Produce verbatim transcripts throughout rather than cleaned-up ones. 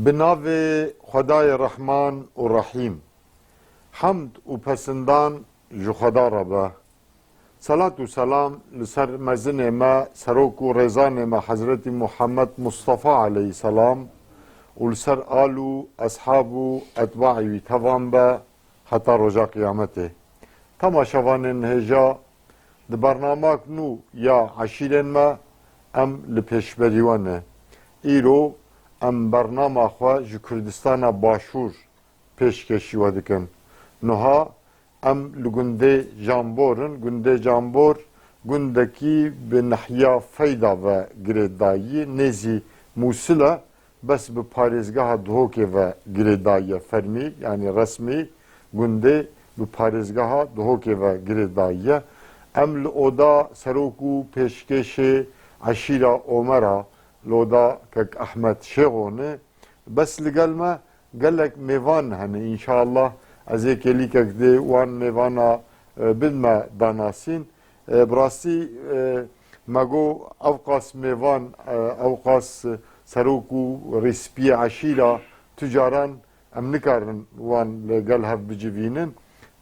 Bi navê Xwedayê Rehman û Rehîm. Hemd û pesindan ji Xweda re be. Selat û selam li ser mezinê me, serok û rêzanê me Hezretî Muhammed Mustafa aleyhisselam û li ser al û eshab û etbaî wî tevan be heta roja qiyametê. Temaşevanên hêja, di bernamak nû ya eşîrên me em li pêşberî we ne. Îro em bernama xwe ji Kurdistana Başûr pêşkêşî we dikin. Niha em li gundê Jambor in. Gundê Jambor gundekî bi nehiya Feyda ve girêdayî, nêzî Mûsil e, bes bi parêzgeha Duhokê ve girêdayî ye fermî, yanî resmî gundê bi parêzgeha Duhokê ve girêdayî ye. Em li oda serok û pêşkêşê eşîra Omera, li oda Kek Ehmed Şêxo ne. Bes li gel me gelek mêvan hene. Înşallah ez ê kêlîkek dê wan mêvana, e, bidme danasîn. E, bi rastî, e, me got ewqas mêvan, e, ewqas serok û rêspiyê eşîra tu caran em nikarin wan li gel hev bicivînin.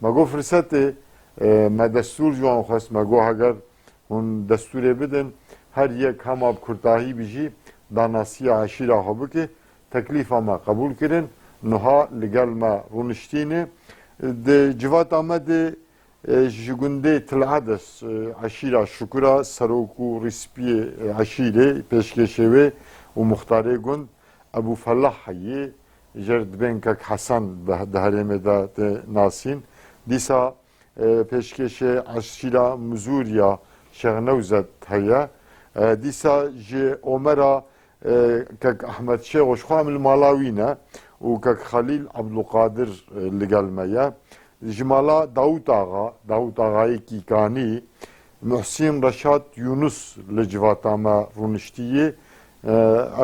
Me got firsetê, e, me destûr ji wan xwest, me got heger hûn destûrê bidin, her yek hema bi kurtahî bijî danasiya eşîra xwe bike. Teklîfa me qebûl kirin, niha li gel me rûniştîne. Di civata me de, e, ji gundê Til Edes, e, eşîra Şukura, serok û rîspiyê, e, eşîrê, pêşkêşê wê û muxtarê gund Ebû Felah heye, jer dibên Kek Hesen di, di herêmê de tê nasîn. Dîsa e, pêşkêşê eşîra Mizûriya Şêx Newzet heye. E, dîsa ji Omera, e, Kek Ehmed Şêxo, ji xwe em li mala wî ne û Kek Xelîl Ebdulqadir, e, li gel me ye. Ji mala Dawût Axa, Dawût Axayê Kîkanî, Muhsîn Reşat Yûnus li civata me rûniştî ye. E,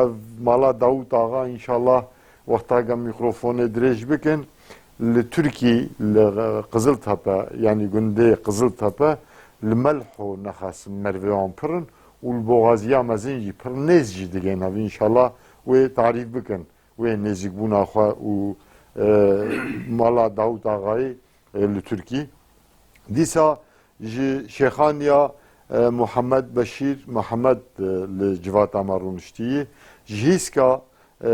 ev mala Dawût Axa, înşallah, wexta ke mîkrofonê dirêj bikin, li Tirkî, li Qiziltepe, yanî gundê Qiziltepe, li Melho nexasim mervê wan pir in û li Boxaziya Mezin jî pir nêz jî digên hev. Înşallah wê tarîf bikin wê nêzîkbûna xwe û, e, mala Dawût Axayê, e, li Tirkî. Dîsa ji Şêxaniya, e, Muhammed Beşîr Muhammed, e, li civata me rûniştî ye. Ji Hîska, e,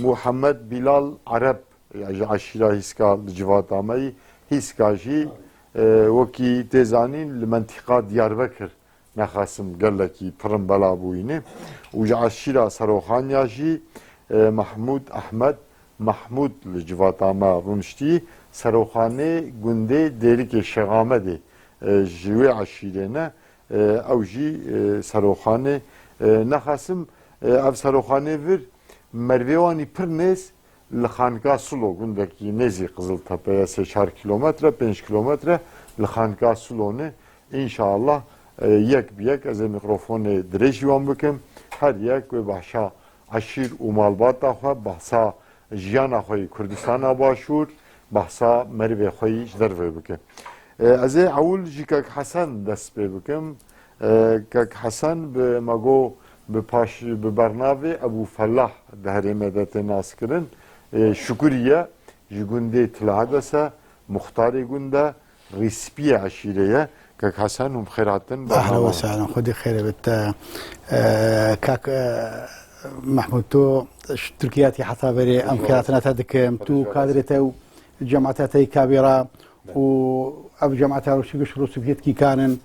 Muhammed Bilal Ereb, ya ji eşîra Hîska li civata me yî. Hîska jî, e, wekî tê zanîn li mentîqa Diyarbekir nexasim gelekî pirin bela bûyîne. Û ji eşîra Seroxaniya jî, e, Mahmûd Ehmed Mahmûd li civata me rûniştî. Seroxanê gundê Dêrikê Şêxamedê, e, ji wê eşîrê ne. E, ew jî, e, Seroxanê, e, nexasim, e, ev Seroxanê vir mervê wanî pir nêz li Xanka Silo, gundekî nêzî Qiziltepe ye, sê çar kîlometre, pênc kîlometre li Xanka Silo ne. Înşallah, e, yek bi yek ez ê mîkrofonê dirêjî wan bikim. Her yek wê behsa eşîr û malbata xwe, behsa jiyana xwe yî Kurdistana Başûr, behsa merivê xwe yî ji derve bike. E, ez ê ewil ji Kek Hesen dest pê bikim. E, Kek Hesen bi me got bi paş, bi bernavê Ebû Felah di herêmê de tê naskirin. E, Şukuriye ji gundê Til Edes e, muxtarê gund e, rîspiyê eşîrê ye. Kek Hesen, hûn bi xêr hatin. Ehlen we sehlen, Xwedê xêrê bit. E, kak, e, Mehmûd, tu ji Tirkiyê hatî heta verê, em xêrhatina te dikim. Tu, kadrê te û cemata te yî Kabê re û ev cemata Rûsî giş Rûsî Sovyet Kîkan in,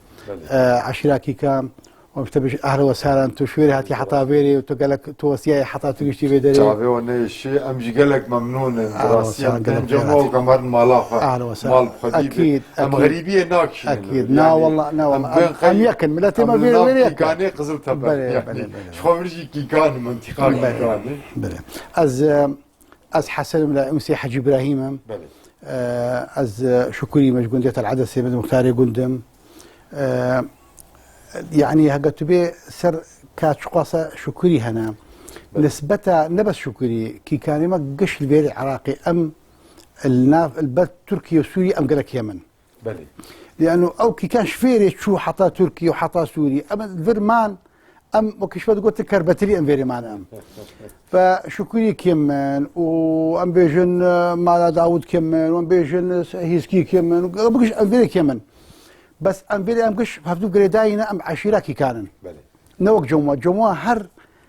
e, eşîra Kîkan. Em ji te bêjin ehlen we sehlen, tu ji wêrê hatî heta vêrê û tu gelek tu wesiyayê heta tu giştî vê derê. Çavê we neyêşe, em jî gelek memnûn in. Bi rastî em tên cem we û kemerin mala xwe. Mal bi xwedî be. Em xerîbiyê nakişînin. Ekîd. Na wallah, na wallah. Em, em yek in. Miletê me vê, vê yek e. Kîkanê Qiziltepe. Belê, belê, belê. Ji xwe vir jî Kîkan in, mentîqa Kîkan in. Belê. Ez, e, Ez Hesen im, la Ûsê Hecî Îbrahîm im. Belê. Eee, ez, e, Şukurî me, ji gundê Tel Edesê me, muxtarê gund im. Eee, yanî heke tu bê ser ka çiqasa Şukurî hene. Belê. Nisbeta ne bes Şukurî, kîkanê me giş li vêrê Iraqê em li nav, li ber Tirkiye û Sûrî em gelek yemin. Belê. Lîano ew kîkan ji vêrê çû heta Tirkiye û heta Sûrî. Em li vir man, Em wekî ji we digotin kerbetilî em vêrê mane em. Ve Şukurî kêm in û em bêjin, e, Mala Dawud kêm in û em bêjin, e, Hîskî kêm in û giş em vêrê kêm in. Bes em vêrê em giş hevdû girêdayî ne, em eşîra Kîkan in. Belê. Ne wek Cemwa. Cemwa her,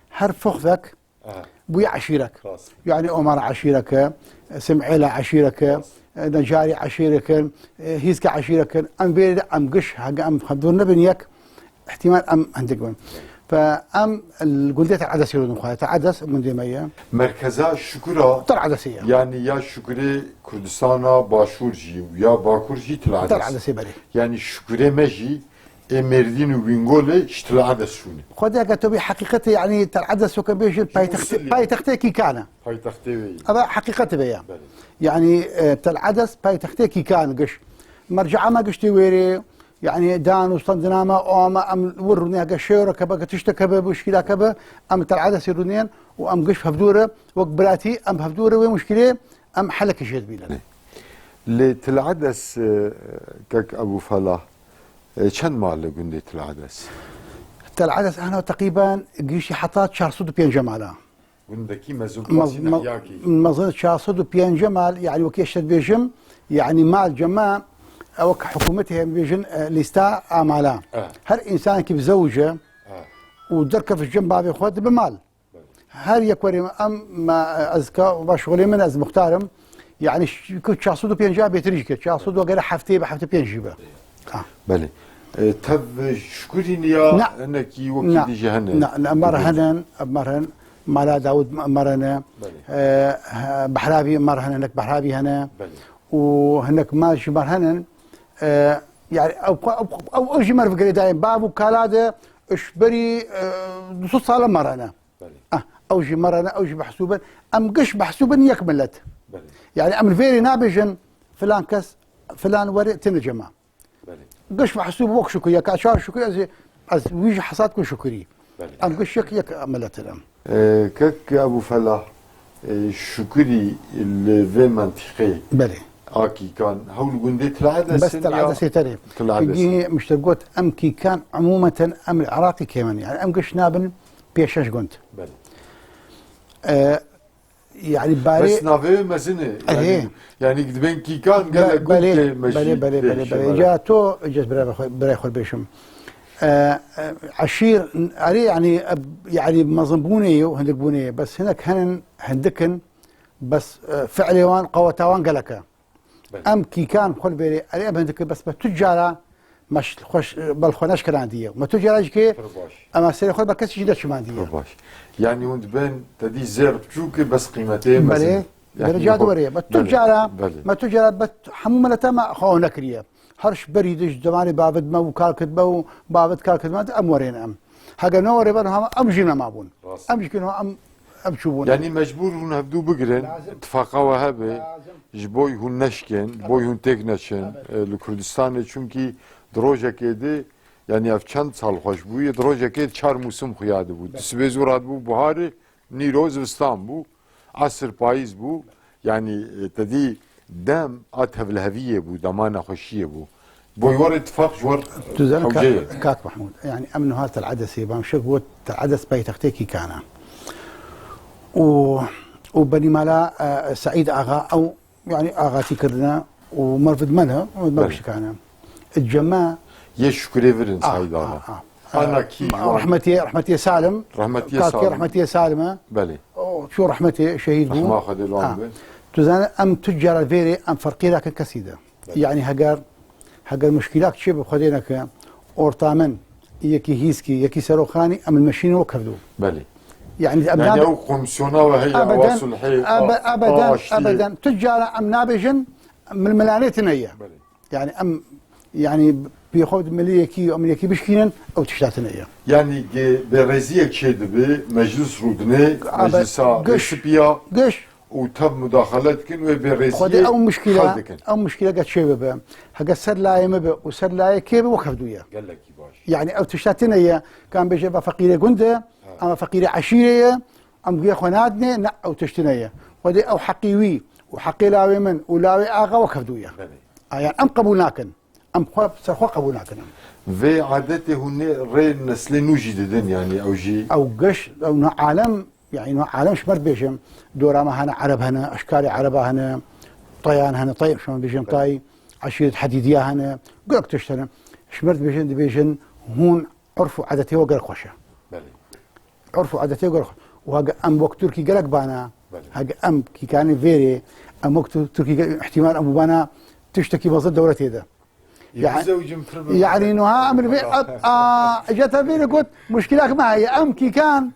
her foxvek Aha. bûye eşîrek. Rast. Yani Omar eşîrek e, Sim'êla eşîrek e, Rast. e, Necarî eşîrek in, e, Hîske eşîrek in. Em vêrê de em giş, hege em hevdû nebin yek, ihtimal em hindik bin. Fe em li gundê Tel Edesê rûdin xwe. Tel Edes gundê me ye. Merkeza Şukura, Tel Edesê ye. yani ya Şukurê Kurdistana Başûr jî û ya Bakur jî Tel Tel Edes. Edesê belê. Yani Şukurê me jî ê Mêrdîn û Bîngolê ji Tel Edes şûne. Xwedê eger tu bî heqîqetê, yani Tel Edes weke bêjin Ji paytextê, Musil yani. paytextê Kîkan e. Paytextê wê ye. Eve heqîqetê vê ye. Belê. Yani, e, Tel Edes paytextê Kîkan giş. Merce'a me giştî wêrê, Yani dan û standina me, o me em wir rûnê heke şêwreke be, ke tişteke be, muşkîleke be, em Tel Edesê rûnên û em giş hevdû re wek biratî em hevdû re wê muşkîlê em helekê jê dibînin. Lê Tel Edes, e, kek Ebû Felah, e, çend mal li gundê Tel Edes? Tel Edes ana teqrîben gihiştî heta çar sed û pêncî mala. Gundekî mezin, Mez-, qasî me-, nehiyakî. Mezin çar sed û pêncî mal, yani wekî eşte dibêjim, yani mal cema, ew wek hikûmetê em bêjin, e, lîsta amala. Evet. Her insanekî bi zewc e Evet. û derkef ji cem bavê xwe dibe mal. Evet. Her yek werê me, em, me, ez ka, va şixulê min ez muxtar im, yani ş-, ku çar sed û pêncî bêtir jî ke, çar sed û gere heftê be, heftê pênc jî be. Ha. Belê. E, tev Şukurî niya Ne. hinekî wekî Ne. dî jî hene. Ne, ne, me re Dibin. henen, me re henen. Mala Dawud me, me re ne. Belê. E, he, Behravî me re hene, hinek Behravî hene. Belê. Û hinek mal jî me re henen. E, yani ew, ew, ew, ew jî me re girêdayîn. Bav û kala de ji berî, e, du sed sal e me re ne. Belê. Ah, ew jî me re ne, ew jî mehsûb in. Em giş mehsûb in yek milet. Belê. Yani em li vêrê nabêjin filan kes, filan werê tine cema. Belê. Giş mehsûb wek Şukurî, ya ka çar Şukurî ez, ez wî jî hesab ku Şukurî. Belê. Em giş yek, yek milet in em. Ee, kek Ebû Felah, e, Şukurî li vê mentiqê Belê. a Kîkan, hewl gundê Tel Edes Bes in Tel ya Edesê tenê. Tel Edes in? Çünkü mişte got, em Kîkan umumeten em li Iraqî kêm in. Yani em giş nabin pêşeş gund. Belê. Ee, yani barê Bes navê wê mezin e. Erê. Yani, yani dibên Kîkan Be-, gelek gund belê, tê meşî, belê, belê, tê belê, belê. şemala. Ya to, cez birayê xwe, birayê xwe bêşim. Ee, e, eşîr, erê yani, e, yani mezinbûnê ye û hindikbûnê ye. Bes hinek henin, hindik in, bes, e, fi'lê wan, qeweta wan gelek e. Belê. Em Kîkan xwe li vêrê, erê em hindik in, bes me tu cara me ş-, xwe ş-, bel xwe neşkirandiye. Me tu cara jî kê, Pir baş. em serê xwe ber kesî jî neçimandiye. Pir baş. Yani hûn dibên te dî zêr biçûk e, bes qîmetê Belê, mezin. Yani belê, ca o, diwerê. Me tu belê, cara, belê. me tu cara, bes hemû mileta me xwe ew nekiriye. Her ji berî de ji zemanê bavê me û kalkê me û bavê kalkê me em werên em. Hege ne werê ben hema em jî nema bûn. Rast. Em jî kî em, em çûbûn. Yani mecbûr hûn hevdû bigirin, Lazim. tifaqa we hebe, Lazim. ji bo hûn neşkên, ji bo hûn têk neçin, Evet. e, li Kurdistanê, çunkî di rojekê de, yani ev çend sal xweş bûye, di rojekê de çar mûsim xuya dibû. Belê. Di sibê zû radibû buharê, nîro zivistan bû, esir payîz bû. Yani, e, te dî dem a tevliheviyê bû, dema nexweşiyê bû. Boy war îtifaq ji war Tu zanin hewce ye. ka-, kak Mahmûd, yani em niha Tel Edesê, bamşek got Tel Edes paytextê Kîkan e. Û, û benîmala, e, Seîd Axa ew, yani axatî kirine û merv di me ne, merv Belê. şikane. Cema Yê Şukurê vir in Ah, Seîd Axa. ah, ah. Ana Eh, kî ma-, wan? Rehmetiyê, Rehmetiyê Salim. Rehmetiyê Kakê Salim. Rehmetiyê Salim e. Belê. O, çû rehmetê şehîd bû. Rehma Xwedê li wan Ah. be. Tu zanin em tu cara vêrê em ferqî rakin kesî de. Belê. Yani heger, heger muşkîlak çê bi Xwedê neke, orta min, yekî Hîskî, yekî Seroxanî, em li meşînê wek hevdû. Belê. Yani em Yani nabe- ew komîsyona we heye, Ebeden, ewa sulhê, ebe-, a, ebeden, a aştiyê. ebeden. Tu cara em nabêjin, milmilanê tine ye. Belê. Yani em, yani pê xwe miliyekî, em yekî bişkînin, ew tişta tine ye. Yani ge-, bêrêziyek çê dibe, meclis rûdine, Ebe-, meclisa giş, Rêsipiya giş. û tev mudaxele dikin wê bêrêziyê Xwedê ew muşkîle, hel dikin. ew muşkîle ge çê bibe. Hege ser layê me be û ser layê kê be wek hevdû ye. Gelekî baş. Yani ew tişta tine ye, kan bêje ve feqîrê gund e, Ha. ama feqîrê eşîrê ye, em guya xwe nadine, ne ew tiştine ye. Xwedê ew heqî wî û heqê lawê min û lawê axa wek hevdû ye. Belê. A, yani em qebûl nakin. Em xwe, ser xwe qebûl nakin em. Vê adetê hûn ê rê neslê nû jî didin, yanî ew jî. Ew geş, ew niha alem, yanî niha alem ji me re dibêjin, dora me hene, Ereb hene, eşkarê Ereba hene, Tayan hene, Tay, ji me bêjin Tay, eşîret Hedîdiya hene, gelek tişt hene. Ji me re dibêjin, dibêjin, hûn urf û adetê we gelek xweş e. Belê. Urf û adetê gelek xweş. Û hege em wek Tirkî gelek bana, Belê. hege em kîkanê vêrê, em wek Tu-, Tirkî gelek, ihtimal em bana tiştekî mezin dewletê de. Yê Yani, bizewicim pir bi yani niha em li vê, a, a, jeta vê re got, muşkilak me heye, em kîkan,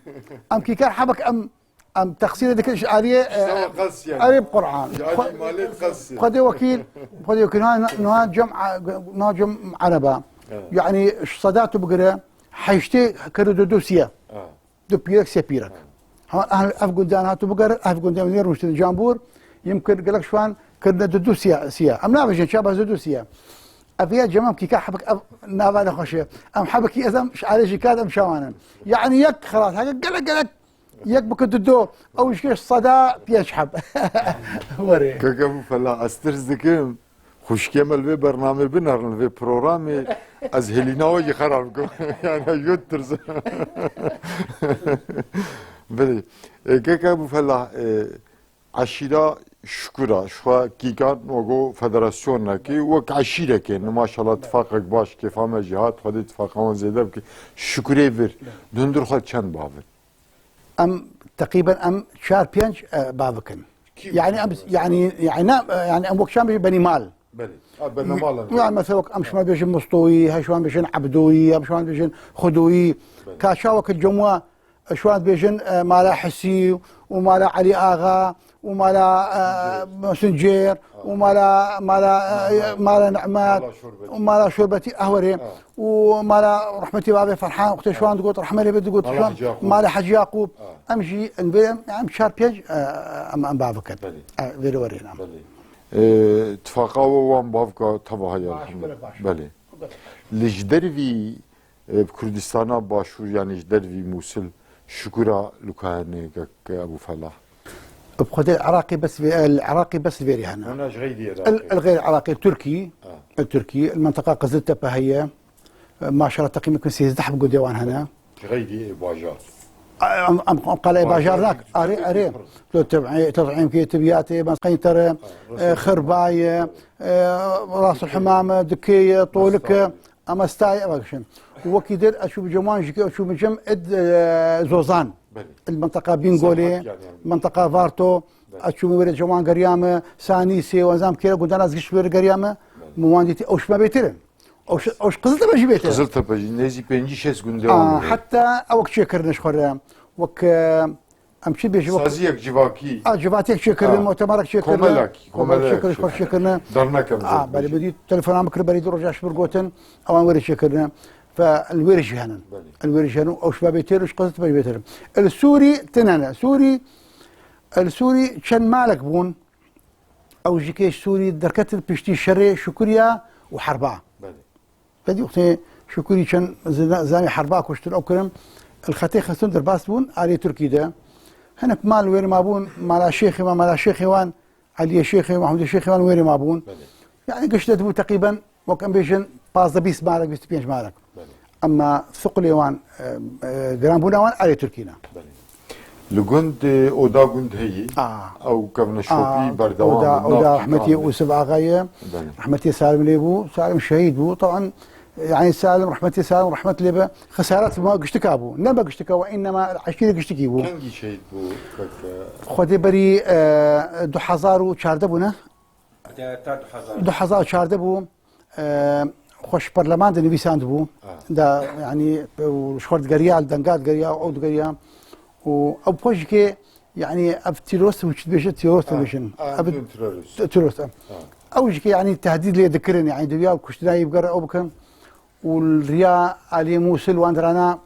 em kîkan hebek em, em teqsîrê dikin ji aliyê, e, Şewa qas yani. Erê bi Qur'an. Ji alî malê qas yani. Xwedê wekîl, Xwedê wekîl, niha, niha cem, niha cem Ereba. Evet. Yani, ji seda tu bigire, heştê kir du du siye. Evet. Du pîrek, sê pîrek. Ha, ev, ev gundan hatu bigerin, ev gundan wê rûştin Cambûr, yim kir gelek şwan kirine du du siya, siya. Em nabêjin çaba du du siya. Ev ya cemam kîka hebek ev nava nexweş e. Em hebekî ez em şarê jî kat em şawanin. Yani yek xelas, heke gelek gelek yek bike du du, ew jî sada pênc heb. Were. Keke bu fela ez tirs dikim. Xwişkê me li vê bernamê binerin, li vê programê, ez hêlîna we jî xera bikim. Yani, ez jê ditirsim. Belê. E, keke Ebûfelah, e, eşîra Şukura, ji xwe kîkan wego federasyonekê, wek eşîrekê, ne maşallah tifaqek baş, kêfa me jî hat, Xwedê tifaqa wan zêde bike. Şukurê vir, di hundir xwe çend bav in? Em teqrîben em çar pênc, e, bavik in. Kî Yani em, bavik? yani, yani, ne, yani em wek çan bêjin benî mal. Belê. Ha, benî mal. Ya mesela wek em şima bêjin Mustoyî, he şima bêjin Ebdoyî, em şima bêjin Xudoyî. Belê. Ka çawa ki cemwa, e, şima bêjin, e, mala Hisî û mala Elî Axa û mala, e, Sincêr û mala, mala, e, mala Nehmet û mala Şorbetî, ah, werê. Ha. Û mala rehmetî bavê Ferhan, wextê şwan digot, rehme lê be digot, Mala şwan, Hecî Yaqûb. Mala Hecî Yaqûb. Ha. Em jî, em vê, em çar pênc, e, em, em bavik in. Belê. E, vê re werê em. Belê. E, tifaqa we wan bavka teva heye, Baş, elhamdulillah. Belê, baş. Belê. Li ji dervî, e, Kurdistana Başûr, yani ji dervî Mûsil, Şukura li ku hene, kek Ebûfelah? Bi xwedê Iraqê bes vê, el Iraqê bes vêrê hene. Hûn ji xeyrî Iraqê? El, el xeyr Iraqê, Tirkî, Ha. el Tirkî, el menteqa Qiziltepe heye. Maşallah teqîmî ku sêzdeh bi gundê wan hene. Ji xeyrî bajar. Em, em, em qala Bajar bajar nak, arê, arê. Tu teb'î, teb'îm kê, tebiyatê, ben qeytere, Ha, e, Xirbaye, e, Rasul Himame, Dikeye, Tolike, Amestayê, bak şimdi. Wekî dir, eçû bi ceman jike, eçû bi cem ed, e, Zozan. Belê. El menteqa Bingolê, Zahmet yani, yani. menteqa Varto, Belê. eçû mi were ceman geriyame, Sanîsê, wenzam kêre gundan az giş were geriyame, Belê. mi wan dîtî, ew şima bêtir in. Ew ş-, ew ş-, Qiziltepe jî bêtir. Qiziltepe jî, nêzî pêncî şêst gundê Aa, wan hene. Heta ew wek çêkirin ji xwe re. Wek, e, em çi bêjin, wek Saziyek civakî. A, civatiyek çêkirin, Ha. mutemarek çêkirin. Komelek, Komelek komelek çêkirin, çêkirin. xwe çêkirin. Dernek em A, zêde belê, bêjin. bi dî telefona min kir, berî di roja ji vir gotin, ewan wêrê çêkirin. Fe, el wêrê jî henin. Belê. El wêrê jî henin, ew şiva bêtir, ji Qiziltepe jî bêtir. El Sûrî tine ne. Sûrî, el Sûrî çend malek bûn. Ew jî kê Sûrî derketin piştî şerê Şukuriya û herba. Belê. Bedî wextê Şukurî çend zina-, zanî herba kuştin, ew kirin, el xetê xistin derbas bûn, alî Tirkî de. Hinek mal wêrê mabûn, mala şêxê me, mala şêxê wan, Eliyê şêxê, Mehmûdê şêxê wan wêrê mabûn. Belê. Yani gişt de dibû teqrîben, wek em bêjin, pazdeh bîst marek, bîst û pênc marek. Belê. Ema suqlê wan, e, e, giranbûna wan erê Tirkî ne. Belê. Li gund, e, oda gund heye. Aa. Ew kevneşopî Aa, berdewam oda, bû, oda nav rehmetî kîkan Ûsif Axa ye. Belê. Rehmetî Salim lê bû. Salim şehîd bû. Taban, yani Salim, rehmetî Salim, rehmet lê be. Xesaret ma giştika bû. Ne be giştika we, innema eşîrê giştikî bû. Kengî şehîd bû, keke? Xwedê berî, e, du hezar û çardeh bû, ne? Te ta du hezar. Du hezar û çardeh bû. E, xwe ji perleman de nivîsandibû. Ha. Da, yani, û ji xwe digeriya, li denga digeriya, ew digeriya. Û ew xwe jî ke, yani, ev terorist û çi dibêje, terorist Ha, dibêjin. ha, Ev em dibin terorist. te-, terorist, em. Ha. Ew jî ke, yani, tehdîd lê dikirin, yani, diviya kuştina yî bigere ew bikin. Û li riya aliyê Mûsil wan dirana,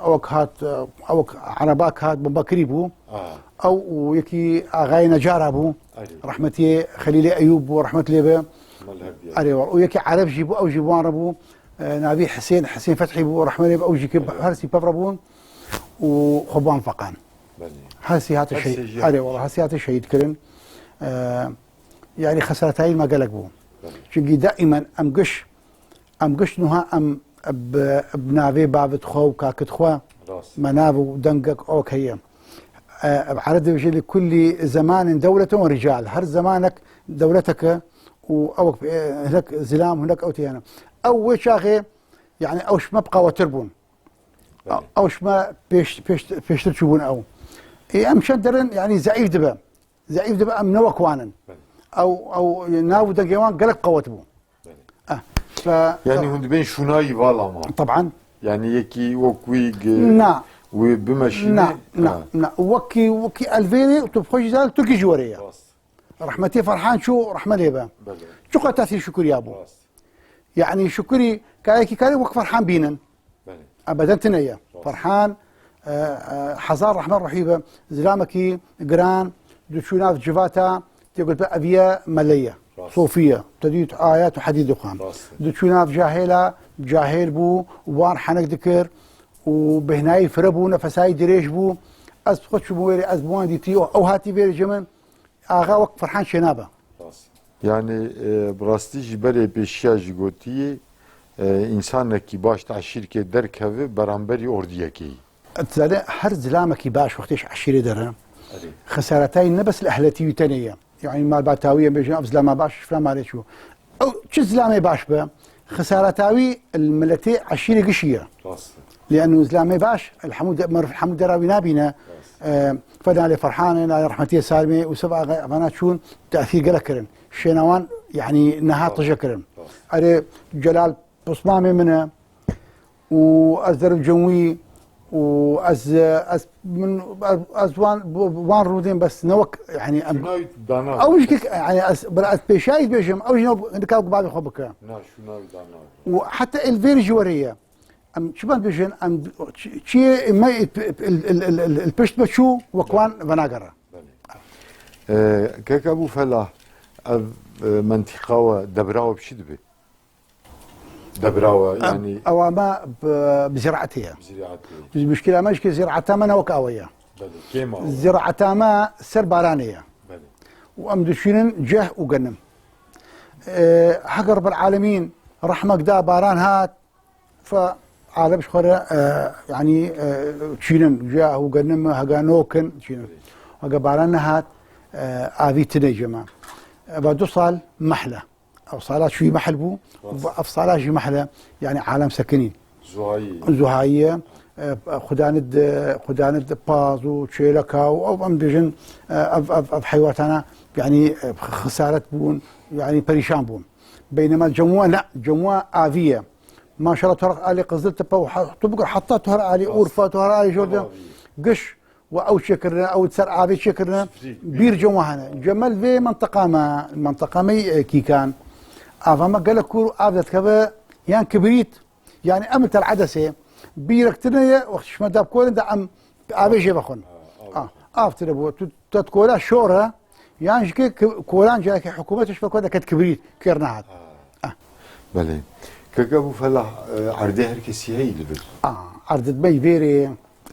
ewek hat, ewek erebak hat, bombakirî bû. Ah. Ew û yekî axayê Necara bû. Erê. Rehmetiyê Xelîlê Eyûb bû, rehmet lê be. Mal her diye. Erê, û yekî ereb jî bû, ew jî bi wan re bû. E, navî Hisên, Hisên Fethî bû, rehmet lê be, ew jî ke Erê. her sî pev re bûn û xwe bi wan feqan. Belê. Her sî hate Her şehîd. sê jî Erê, hate. wala, her sî hate şehîd kirin. E, yani xesaretayî me gelek bû. Belê. Çünkü daimen em giş Em gişt nuha em bi, bi navê bavit xwe û kakit xwe. Rast. Me nav û dengek ok heye. E, bi ereb dibêje li kullî zemanin dewleten we rical. Her zemanek dewleteke û ew, e, hinek zilam, hinek ew tê hene. Ew wê çaxê, yani ew ji me bi qawetir bûn. Belê. Ew ji me pêş, pêş, pêştir çûbûn ew. Ê, em çend derin, yani zeîf dibe. Zeîf dibe, em ne wek wan in. Belê. Ew, ew nav û dengê wan gelek qewet bû. Belê. Eh, fe- Yani hûn dibên şûnayî vala ma. Taban. Yani yekî wek wî g-, Na. wî bimeşîne. Na, na, Ha. na. Wekî, wekî elvêrê, tu bi xwe jî zanî, Tirkî ji werê ye. Rast. Rehmetî Ferhan çû, rehme lê be. Belê. Çiqas tesîr Şukuriya bû. Rast. Yani Şukuri, kayekî karê wek Ferhan bînin. Belê. Ebeden tune ye. Rast. Ferhan, e, e, hezar rehmet ruhî be, zilamekî giran, diçû nav civata, tê gotibe ev ye mele ye, Rast. sofî ye, te dît ayet û hedîs dixwend. Rast. Diçû nav cahêla, cahêl bû, wan henek dikir û bêhnayî fire bû, nefesayî dirêj bû. Ez xwe çûbû wêrê, ez bi wan dîtî, ew hatî vêrê ji min. Axa wek Ferhan çênabe. Rast. Yani, e, bi rastî jî berê pêşiya jî gotiyê, e, însanekî baş di eşîrkê derkeve beramberî ordiyekê yî. Zanî, her zilamekî baş wextê ji eşîrê dere, Erê. xesaretayî ne bes li ehletî wî tenê ye. Yani malbata wî em bêjin, ev zilama baş, filan malê çû. Ew çi zilamê baş be, xesaretawî li miletê eşîrê gişî ye. Rast. Lêno zilamê baş, li hemû de-, meriv li hemû dera wî nabîne. Rast. E, fe nalê Ferhanê, nalê rehmetiyê Salimê û Seba Axa, evana çûn, tesîr gelek kirin. Şêna wan, yani niha Rast. tije kirin. Rast. Erê Celal pismamê min e û ez derim cem wî û ez, ez, min, ez, ez wan, wan rûdên bes ne wek, yani em, Şûnayî dana. ew jî ki, yani ez, bila ez pêşayî dibêjim, ew jî ne nika ku bavê xwe bike. Na, şûnayî dana. Û heta elvêr ji werê ye. Em çi ben dibêjin, em çi, çi me il, il, il, il, il pişt me çû, wek wan venagere. Belê. E, kek Ebû Felah, ev, e, mentîqa we, debra we bi çi dibe? Debra we, Em, yani ewa me bi, bi ziraetê ye. Ziraetê. Biz muşkila me jî ki ziraeta me ne wek awe ye. Belê, kêm awe. Ziraeta me ser baranê ye. Belê. Û em dişînin ceh û genim. E, Hek Rebbil Alemîn rehmek da, baran hat, Fe alem ji xwe re, e, yanî, e, çînin, ceh û genim, hega nokin, çînin. Hega baran nehat, e, avî tine cema. Eva du sal mehle. Ev sala çûyî mehl bû, Rast. ev sala jî mehle, yanî alem sekinî. Zuhayî. Zuhayî ye. E, xudanit de, xudanit de paz û çêleka û ev em dibêjin, e, ev, ev, ev heyvatana, yanî, e, xesaret bûn, yanî perîşan bûn. Beynema cemwa ne, cemwa avî ye. Maşallah, tu her alî Qiziltepe û he-, tu bikir heta tu her alî Rast. Urfa, tu her alî Jordan. Tabii. Giş û ew çêkirine, ew ser avê çêkirine, Sifrî, bîr bîr. Cem wahane. Cemel vê menteqa me, menteqa me, e, Kîkan. Ava me gelek kûr û av dedikeve yan kibrît, yani em li Tel Edesê bîrek tine ye, wext şima dab korin de em avê jê vexwin. Ha, av. Ah, av tine bû. Tu, tu kora şor e, Yan jî ki, ki koran cayekî hikûmet ji fekwe deket kibrît, kêr nehat. Ah. Belê. Keke Ebû Felah, e, erdê her kesî heyî li vir? Ah, erdê me yî vêrê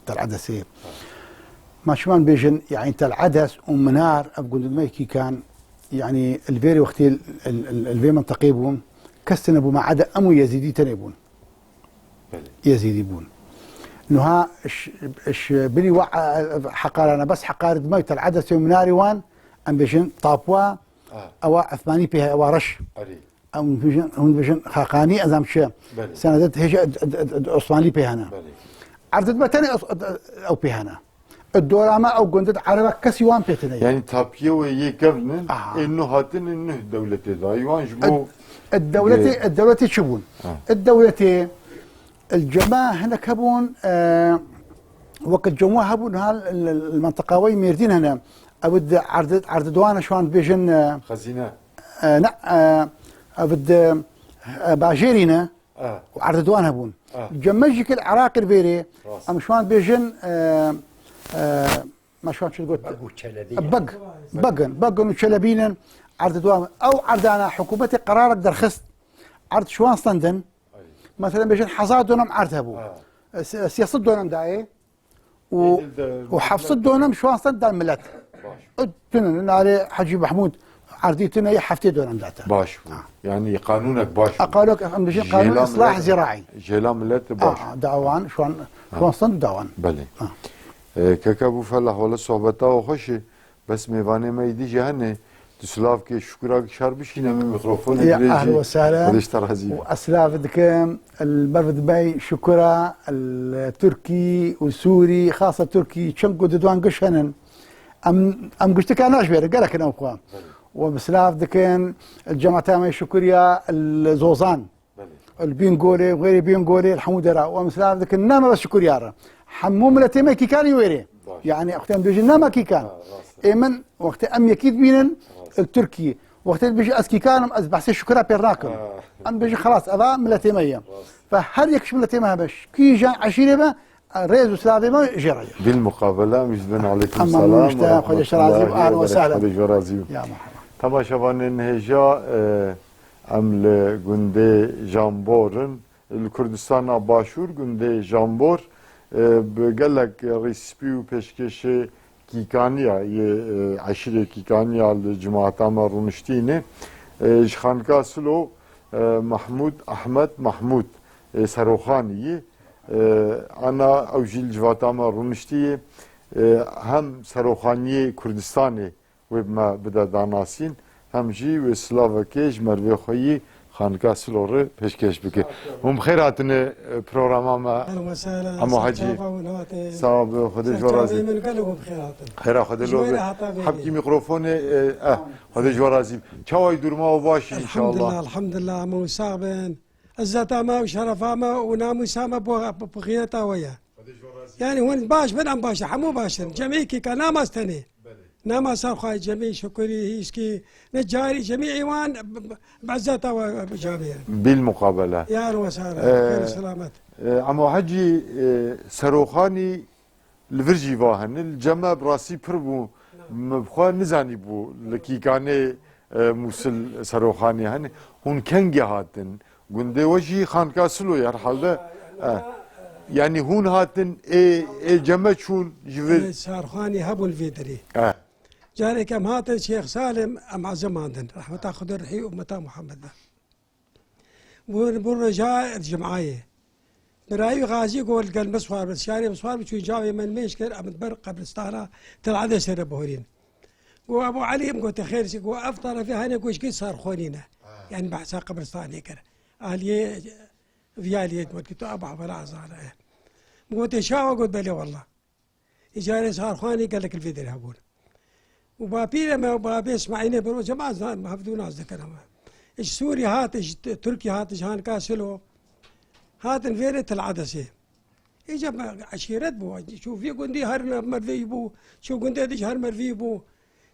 Tel Edesê. Ma şiman bêjin, yani Tel Edes û Minar, ev gundin me kîkan, yani li vêrê wextê li, li, li, li vê menteqê bûn, kes tine bû ma eda em û Yezîdî tenê bûn. Belê. Yezîdî bûn. Nuha ş-, ş-, bilî wa, e, heqarane, bes heqaret me Tel Edesê û Minarê wan, em bêjin tapwa, Ha. ewa Osmanî pê heye, ewa reş. Erê. Em bêjin, hûn bêjin Xaqanî, ez em çi? Belê. Senedet hêja ed, ed, ed, ed, Osmanî pê hene. Belê. Erdê me tenê os-, ed, ed, ew pê hene. Ed dora me ew gundin Ereba kesî wan pê tine ye. Yani tapiye we yê kevn in, Aha. ê nuh hatin, ê nuh dewletê dayî wan ji bo Ed, ed dewletê, Ge- ed dewletê çi bûn? Ha. Ed dewletê, el cema hinek hebûn, e, wek el cema hebûn, ha, el, el, el menteqa wey Mêrdîn hene. Ew di erd, erd doane şu an bêjin, e, Xezîne. e, ne, e, ew di, e, bajêrî ne. Ah. Û erdê doan hebûn. Ah. Cemejî kil Iraqê vêrê, Rast. em şwan bêjin, e, e, me şwan çi got? Beg û Çelebî. Beg. Begin. Begin û Çelebînin erdê doan. Ew erdana hikûmetê qerarek derxist. Erd şwan stendin. Ay. Mesela bêjin hezar dönem erd hebû. Ah. E, si-, siyasî dönem dayê. û, Êdil de û heft sed dönem şwan stend dan millet. Baş. Û tunin, nalê Hecî Mehmûd, erdî tune yê heftê dönem date. Baş bû. Ha. Yani qanûnek baş bû. Qanûnek, em dibêjin qanûn Jêla islah millet, ziraî. Jêla millet baş. Ha, dawan, şu an, şu an stand dawan. Belê. Ha. E, keke bû felah, wele sohbeta we xweş e. Bes mêvanê me yî dî jî hene. Tu silavkê Şukura şar bişîne min mikrofonê Ya, dirêjî. Ehlen we sehlen. Xwedê ji te razî be. Û ez silav dikim, li merv dibey Şukura, li Tirkî û Sûrî, xasa Tirkî, çend ku di duan giş henin. Em, em giştika naşbêrin, gelek in ew xwe. Belê. Û em silav dikin, cemata me Şukuriya, li Zozan. Belê. Li Bîngolê, xêrê Bîngolê, li hemû dera. Û em silav dikin, ne me bes Şukuriya re. Hemû miletê me kîkanî wêrê. Baş. Yani, wextê em dibêjin, ne me kîkan. Ha, rast e. Ê min, wextê em yekî dibînin, Rast. li Tirkî. Wextê dibêjin, ez kîkan im, ez behsê Şukura pêr nakim. Ha. Em dibêjin, xelas, eva miletê me ye. Rast. Ve her yek ji miletê me hebe. Kîjan eşîrê me, rêz û silavê me jê re ye. Bilmuqabele, em ji bin aleykum Tamam, selam işte, ve Xwedê ji te razî be, rahmetullahi ahlen ve ve sehlen. Xwedê ji we razî be. Ya merhaba. Temaşevanên hêja, e, em li gundê Jambor in, li Kurdistana Başûr, gundê Jambor, e, bi gelek rîspî û pêşkêşê Kîkaniya, yê, e, eşîrê Kîkaniya li cimata me rûniştîne. E, ji Xanka Silo, e, Mahmûd Ahmed Mahmûd, e, Seroxanî yî. E, ana ew jî li civata me rûniştî ye. E, hem Seroxaniyê Kurdistanê wê bi me bide danasîn, hem jî wê silavekê ji mervê xwe yî Xanka Silo re pêşkêş bike. Hûn bi xêr hatine, e, programa me. Ehlen we sehlen, Emo Hecî. Çava hûn hatin. Sax be, Xwedê ji we razî. Çavê min gelek hûn bi xêr hatin. Xêra Xwedê Ji lo we be. re heta vê Hepkî yê. Mikrofone, e, eh, Xwedê ji we razî. Çawa yî durma we baş Elhamdulillah, inşallah. Elhamdulillah, Emo sax bin. Izzeta me û şerefa me û namûsa me bo, bo, bo xîneta we ye. Yani hûn baş bin, em baş in, hemû baş in. Cemî kî ka namaz tenê. Belê. Namaz ser xwe, cemî şukurî, hîşkî, necarî, cemî îwan b-, b-, bi izzeta we, we, bi camî ye. Bilmuqabele. Yar we sare, Ee, xêr û selamet. e, Emo Hecî, e, Seroxanî li vir jî va hene. Li cem me bi rastî pir bû. Min bi xwe nizanîbû li kîkanê, e, Mûsil Seroxanî hene. Hûn kengî hatin? Gundê we jî Xanka Silo ye herhalde. E, yanî hûn hatin ê, ê cem me çûn ji vir? E, Sarxanî hebûn vê derê. E. Carek em hatin Şêx Salim, em ezimandin. Rehmeta Xwedê rihî ummeta Muhammed be. Bû, bû roja Cim'ayê. Birayî Xazî got, gel miswar bi, şarê miswar bi, çû cavê min mêş kir, em ber qebristana Til Edesê re bihurîn. Got, Ebu Elî, em gote, xêr çi? Got, ev terefê hene ku ji Sarxonî ne. Ha. Yani behsa qebristanê kir. Aliyê viyaliyê, wekî tu Ebu Hewela zane. Em gote, şawa? Got, belê wallah. Îcarê Sarxanî gelek li vê derê hebûn. Û bapîrê me û babê Îsmaîlê Birû cemaat zan, hevdû nas dikin ama. Ji Sûrî hatin, ji T-, Tirkî hatin, ji Hanka Silo. Hatin vêrê Til Edesê. Îca me eşîret bû. Çû vî gundî her mervî bû, çû gundê dî jî her mervî bû.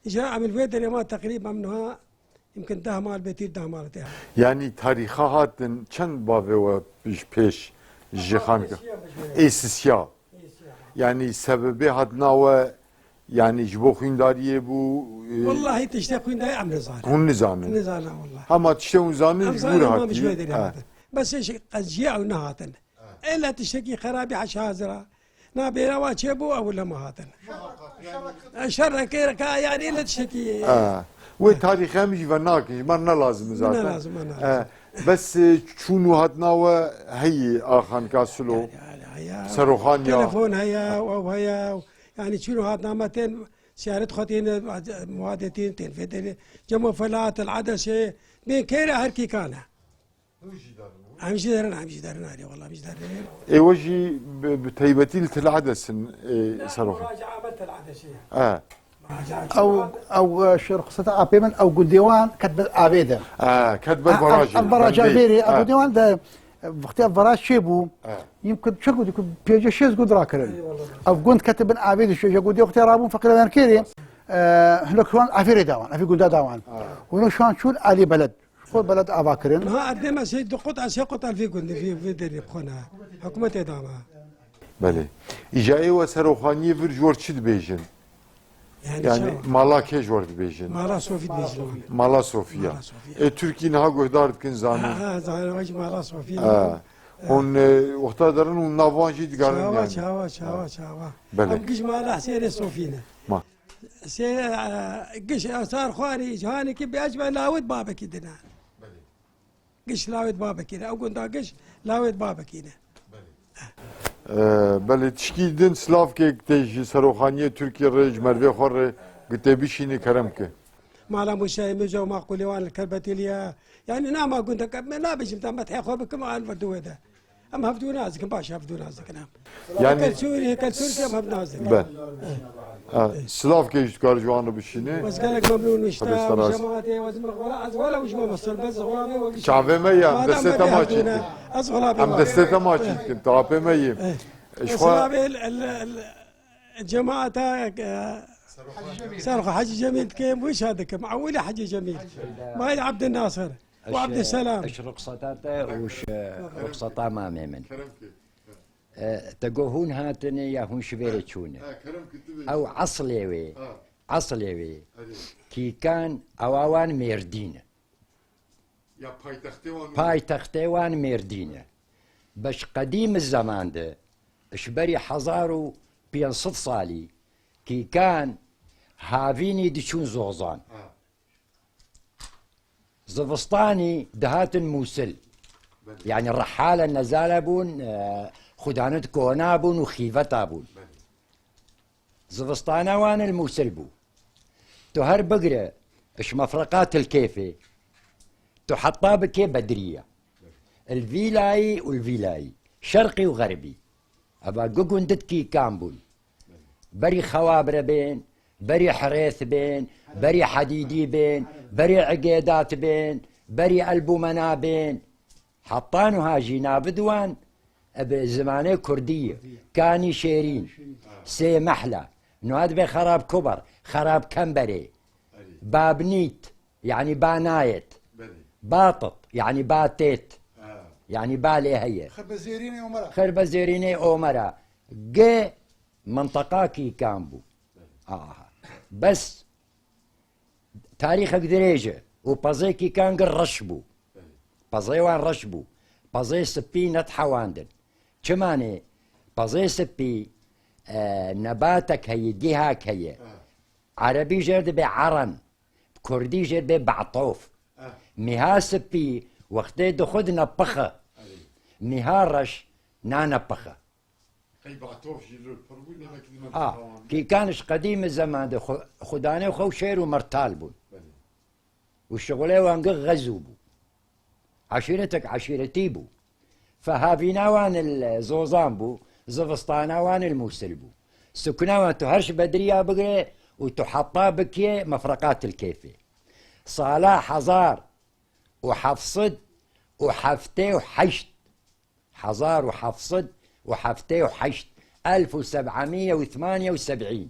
Îca em li vê derê ma teqrîben niha Yimkin deh mal bêtir, deh mal tê. Yanî tarîxa hatin çend bavê we ji pêş ji Xanka? Ê sisiya. Ê sisiya. Yanî sebebê hatina we, yanî ji bo xwîndariyê bû, e, Wellahî tiştê xwîndarî em nizanin. Hûn nizanin? Nizana wellahî. Hema tiştê hûn zanin ji wir hatiye. Em zanin, hema ji wê derê hatin. Bes ê ji qeziya ew nehatin. Êla tiştekî xerabî heşa hazira. Na bêra wa çêbû, ew lema hatin. E, şerrekê re ka, yani, êla tiştekî. Ha. Wê tarîxê em jî ve nakin, ji me ne lazim e zaten. Ne lazim, ne lazim. E, bes, e, çûn û hatina we heyî a Xanka Silo. Yani, yani, heya. Seroxan ya. Telefon heya, ew heya. Yani, çûn û hatina me tên, ziyaret xwe tên, muadetîn, tên vê derê. Cemo Felat, El Adese, bên kêre her kîkane. Em jî derin, em jî derin, arê, wela em jî derin. Ê we jî bi, bi taybetî li Til Edes in, ê, Seroxan. Muracae me Til Edesê ye. E. Muracae Ew, ew, e, şir qiseta apê min, ew gundê wan ket ber avê de. E, ket ber barajê. Ev, ev baraja vêrê, ev gundê wan de, e, wextê ev baraj çêbû, yimkin çend gund, pêncî şêst gund rakirin. Ev gund kete bin avê de, ji gundê wextê rabûn feqîra wan kêrê, e, hinek wan afêrê dawan, evî gunda dawan. Hûn şu an çûn alî beled. Xwe beled ava kirin. Niha erdê me sê du qut, sê qut el vê gundê, vê, vê derê bi xwe ne. Hikûmetê dana. Belê. Îca ê we Seroxaniyê vir ji we re çi dibêjin? Yani, yani çawa? Mala kê ji we re dibêjin? Mala Sofî dibêjin. Mala Sofiya. Mala Sofiya. Ê Tirkî niha guhdar dikin zanin. Ha, ha, zanin, wek Mala Sofiya. Ha. Hûn, e, wexta derin û nav wan jî digarin yani. Çawa, çawa, çawa, çawa. Belê. Em giş Mala Hesênê Sofî ne. Ma. Sê, e, giş esar xwarî, cihanekî bi ecme lawit babekî dine. Belê. Giş lawit babekî ne. Ew gunda giş lawit babekî ne. Belê. E, belê, tişkî din silavkek tê ji seroxaniyê Tirkiyê re, ji mervê xwe re, ku tê bişînî kerem ke. Mala Mûşeyê Mîrca û Maqûlê wan li Kerbetîliye. Yani nama gundek, me nabêjim te methê xwe bikim, an vir duwê de. Em hevdû nazikin, baş hevdû nazikin em. Yani Kel Sûrî, kel Tirkî em hev nazikin. Be. Ha, silav ke ji dikar ji wan re bişîne. Ez gelek memnûn wî işte, Xwedê spas. Cemaatê, ez wela, ez wela wî ji me mesel, bez xwela me wî. Çavê me ye, em destê te maçî dikin. Ez xwela. Em destê te maçî dikin, tapê me ye. Eh. Ji xwe. Silavê el, el, el, cemaata, e, Serxwe Hecî Cemîl dikim, wî şa dikim. Ewilî Hecî Cemîl. Mayî Abdil Nasir. Û Abdulselam. Eş ruxsata te û ş-, ruxsata mamê min. Kerem ki. E, te got hûn hatine ya hûn ji vê re çûne? Ha, kerem ki tu bê. Ew eslê wê, ha, eslê wê. Erê. Kîkan ewa wan Mêrdîn e. Ya paytextê wan û paytextê wan Mêrdîn e. Beş qedîm zeman de, ji berî hezar û pênc sed salî, Kîkan havînî diçûn Zozan. Ha. Zivistanî dihatin Mûsil. Belê. Yani rihale nezale bûn, e, xudanet kona bûn û xîveta bûn. Belê. Zivistana wan li Mûsil bû. Tu her bigire, ji mefreqa Tilkêfê, tu heta bikê Bedriye. Belê. Li vîlayî û li vîlayî, şerqî û xerbî. Eva gu gundit Kîkan bûn. Berî Xewabire bên, berî Hirêth bên, berî Hedîdî bên, berî Egêdat bên, berî Elbûmena bên. Heta nuha jî navid wan bi zimanê kurdî ye. Kanî Şêrîn, Sê Mehla, nuha dibê Xerab Kuber, Xerab Kemberê, Babnît, yani ba nayet. Belê. Batit, yani ba têt. Ha. Yani ba lê heye. Xirbe Zêrînê Omera. Xirbe Zêrînê Omera. Ge mintiqa Kîkan bû. Belê. Aha. Bes tarîxek dirêj e û pezê Kîkan gi reş bû. Belê. Pezê wan reş bû. Pezê spî nedihewandin. Çimanê pezê spî, e, nebatek heye, gihak heye. Ha. Erebî jê re dibê eren. Kurdî jê dibê be'tof. Eh. Mîha spî wextê dixwe dine pixe. Erê. Mîha reş nane pixe. Qey be'tof jî li pir bû, ne vekî dime. Ha, Kîkan ji qedîm zeman de xwe, xudanê xwe û şêr û mertal bûn. Belê. Û şixulê wan gi xezû bû. Eşîretek eşîretî bû. Fe havîna wan li Zozan bû, zivistana wan li Mûsil bû. Sukna wan tu her ji Bedriya bigire û tu heta bikê mefreqa Tilkêfê. Sala hezar û heft sed û heftê û heşt, hezar û heft sed û heftê û heşt, elf û seb'emîye û temaniye û seb'în.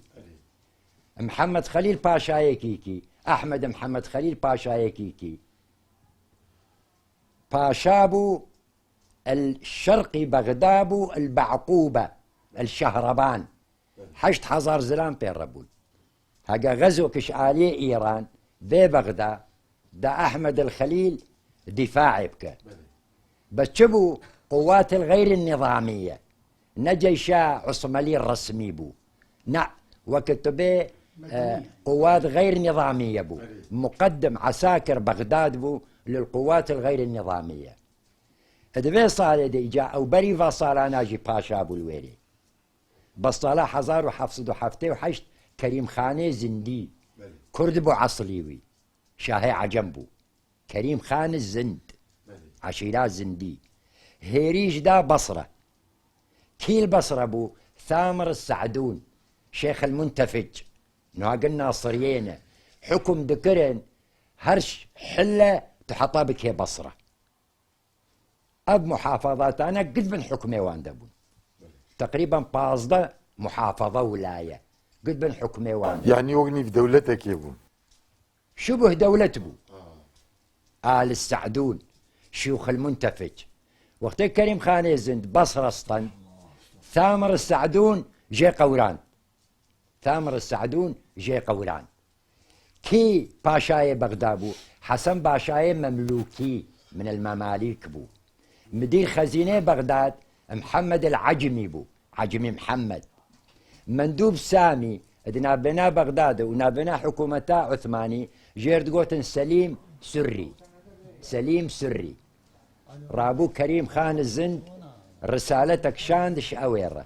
Mihemed Xelîl Paşayê Kîkî, Ehmed Mihemed Xelîl Paşayê Kîkî, paşa bû, el şerqî Bexda bû, el Be'qûbe, el Şehreban. Heşt hezar zilam pê re bûn. Hege xezokî ji aliyê Îran bê Bexda, da Ehmed el Xelîl dîfaê bike. Belê. Be çi bû? Quwat el xeyr nizamiye. Ne ceyşa Usmelî resmî bû. Ne, weke tu bê, medeniye, e, quwat xeyr nizamiye bû. Belê. Muqeddim esakir Bexdad bû lil quwat el xeyr nizamiye. Di vê salê de îca ew berî va salana jî paşa bû li wêrê. Bi sala hezar û heft sed û heftê û heşt Kerîm Xanê Zindî, belê, Kurd bû eslî wî. Şahê Ecem bû. Kerîm Xan Zind. Belê. Eşîra Zindî. Hêrî ji da Basra. Kî li Basra bû? Thamir Se'dûn. Şêx el Muntefic. Niha gin Nasiriyê ne. Hukum dikirin her ş-, hille tu heta bikê Basra. Ev muhafazatane gid bin hukmê wan de bûn. Teqrîben pazdeh muhafaza wilaye gid bin hukmê wan de. Yanî wek nîv dewletekê bûn. Şubuh dewlet bû. Al Se'dûn, Şiyûx el Muntefic. Wextê Kerîm Xanê Zind Basra stend, Thamir Se'dûn jê qewran. Thamir Se'dûn jê qewran. Kî paşayê Bexda bû? Hesen Paşayê Memlûkî, min el Memalîk bû. Midîr xezînê Bexdad Mihemed el Ecmî bû. Ecmî Mihemed. Mendûb Samî Di navbêna Bexdad û navbêna hikûmeta Uthmanî jêr digotin Selîm Surrî. Selîm Surrî. Rabû Kerîm Xan Zind risaletek şand ji ewê re.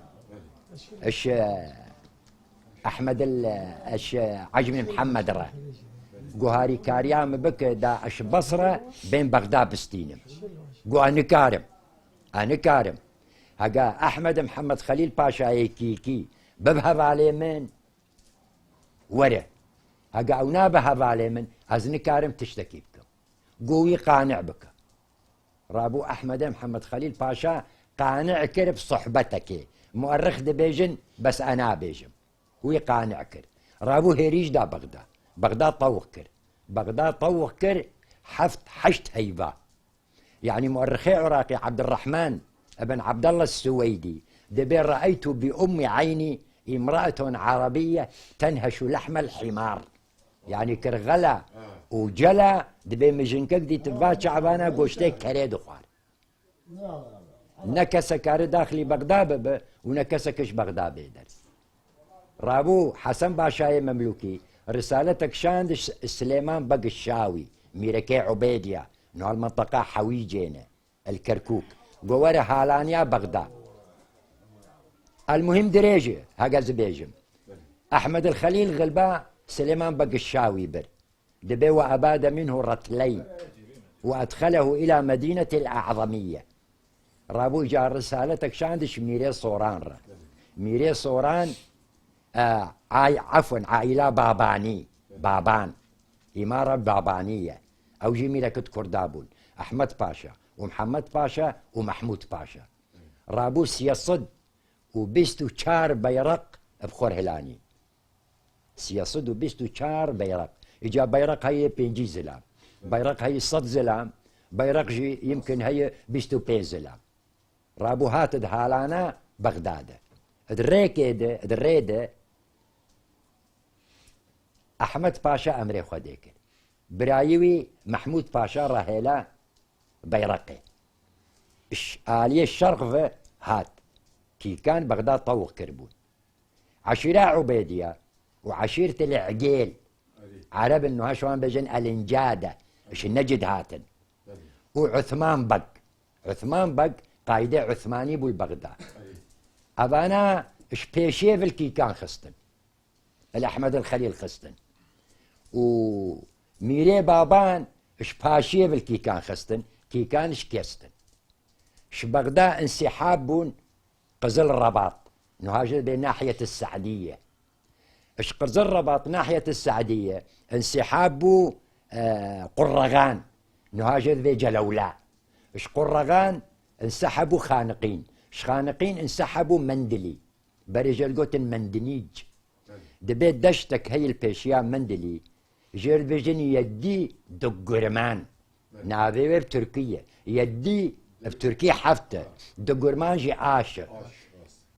Ji Ehmed el, ji Ecmî Mihemed re. Guharîkariya min bike da ji Basre bên Bexda bistînim. Got, "Ez nikarim. Ez nikarim. Hega Ehmed Mihemed Xelîl Paşayê Kîkî bib hevalê min, were. Hega ew nabe hevalê min, ez nikarim tiştekî bikim." Got, "Wî qani'e bike." Rabû Ehmedê Mihemed Xelîl Paşa qani'e kir bi sohbetekê. Muerrix dibêjin, bes ez nabêjim. Wî qani'e kir. Rabû hêrîş da Bexda. Bexda tewq kir. Bexda tewq kir heft, heşt heyva. Yanî muerrixê Iraqî Ebdurrahman ibn Ebdallah Suweydî dibê, "Re'eytu bi ummî eynî imra'etun arabiyye tenheşu lehmel himar." Yanî kirxela û cela dibê mijinkek dît va çavana goştê kerê dixwar. Ne kesek kare daxilî Bexda bibe û ne kesek ji Bexda bê derî. Rabû Hesen Paşayê Memlûkî risaletek şand ji Silêman Beg Şawî, mîrekê Ubêdiya, niha li minteqa Hewîcê ne, el Kerkûk. Got, "Were halaniya Bexda." El muhîm dirêj e, hege ez bêjim. Ehmed el Xelîl xilba Silêman Beg Şawî bir. Dibê, "Ve ebade minhu retleyn ve edxelehu ila medînetil a'zamiyye." Rabû îcar risaletek şand ji Mîrê Soran re. Mîrê Soran, e, ay, efwen, aîla Babanî, Baban, îmara Babanî ye. Ew jî mîrek di Kurda bûn. Ehmed Paşa û Mihemed Paşa û Mehmûd Paşa. Rabû siyesed û bîst û çar beyreq bi xwe re hilanî. Siyased û bîst û çar beyreq. Îca beyreq heye pêncî zilam. Beyreq heye sed zilam. Beyreq jî yimkin heye bîst û pênc zilam. Rabû hat di halana Bexdadê. Di rêkê de, di rê de Ehmed Paşa emrê Xwedê kir. Birayî wî Mehmûd Paşa rahêla beyreqê. Ş-, aliyê şerq ve hat. Kîkan Bexdad tewq kiribûn. Eşîra Ubêdiya û eşîrtil Egêl. Ereb in, niha şiwan bêjin El Incade. Ji Necid hatin. Û Uthman Beg. Uthman Beg qaîdê Uthmanî bû li Bexda. Evana ji pêşiyê vil Kîkan xistin. El Ehmed el Xelîl xistin. Û Mîrê Baban ji paşiyê vil Kîkan xistin. Kîkan şikestin. Ji Bexda insihab bûn Qizil Rebat. Niha jî dibê nahiyet Se'diye. Ji Qizil Rebat nahiyet Se'diye insihab bû, e, Qurregan. Niha jî dibê Celewla. Ji Qurregan insihab bû Xaniqîn. Ji Xaniqîn insihab bû Mendilî. Berê jê digotin Mendinîc. Dibê deştek heye li pêşiya Mendilî. Jê dibêjin Yedî Dugurman. Navê wê bi Tirkî ye. Yedî bi Tirkî heft e. Dugurman jî aş e.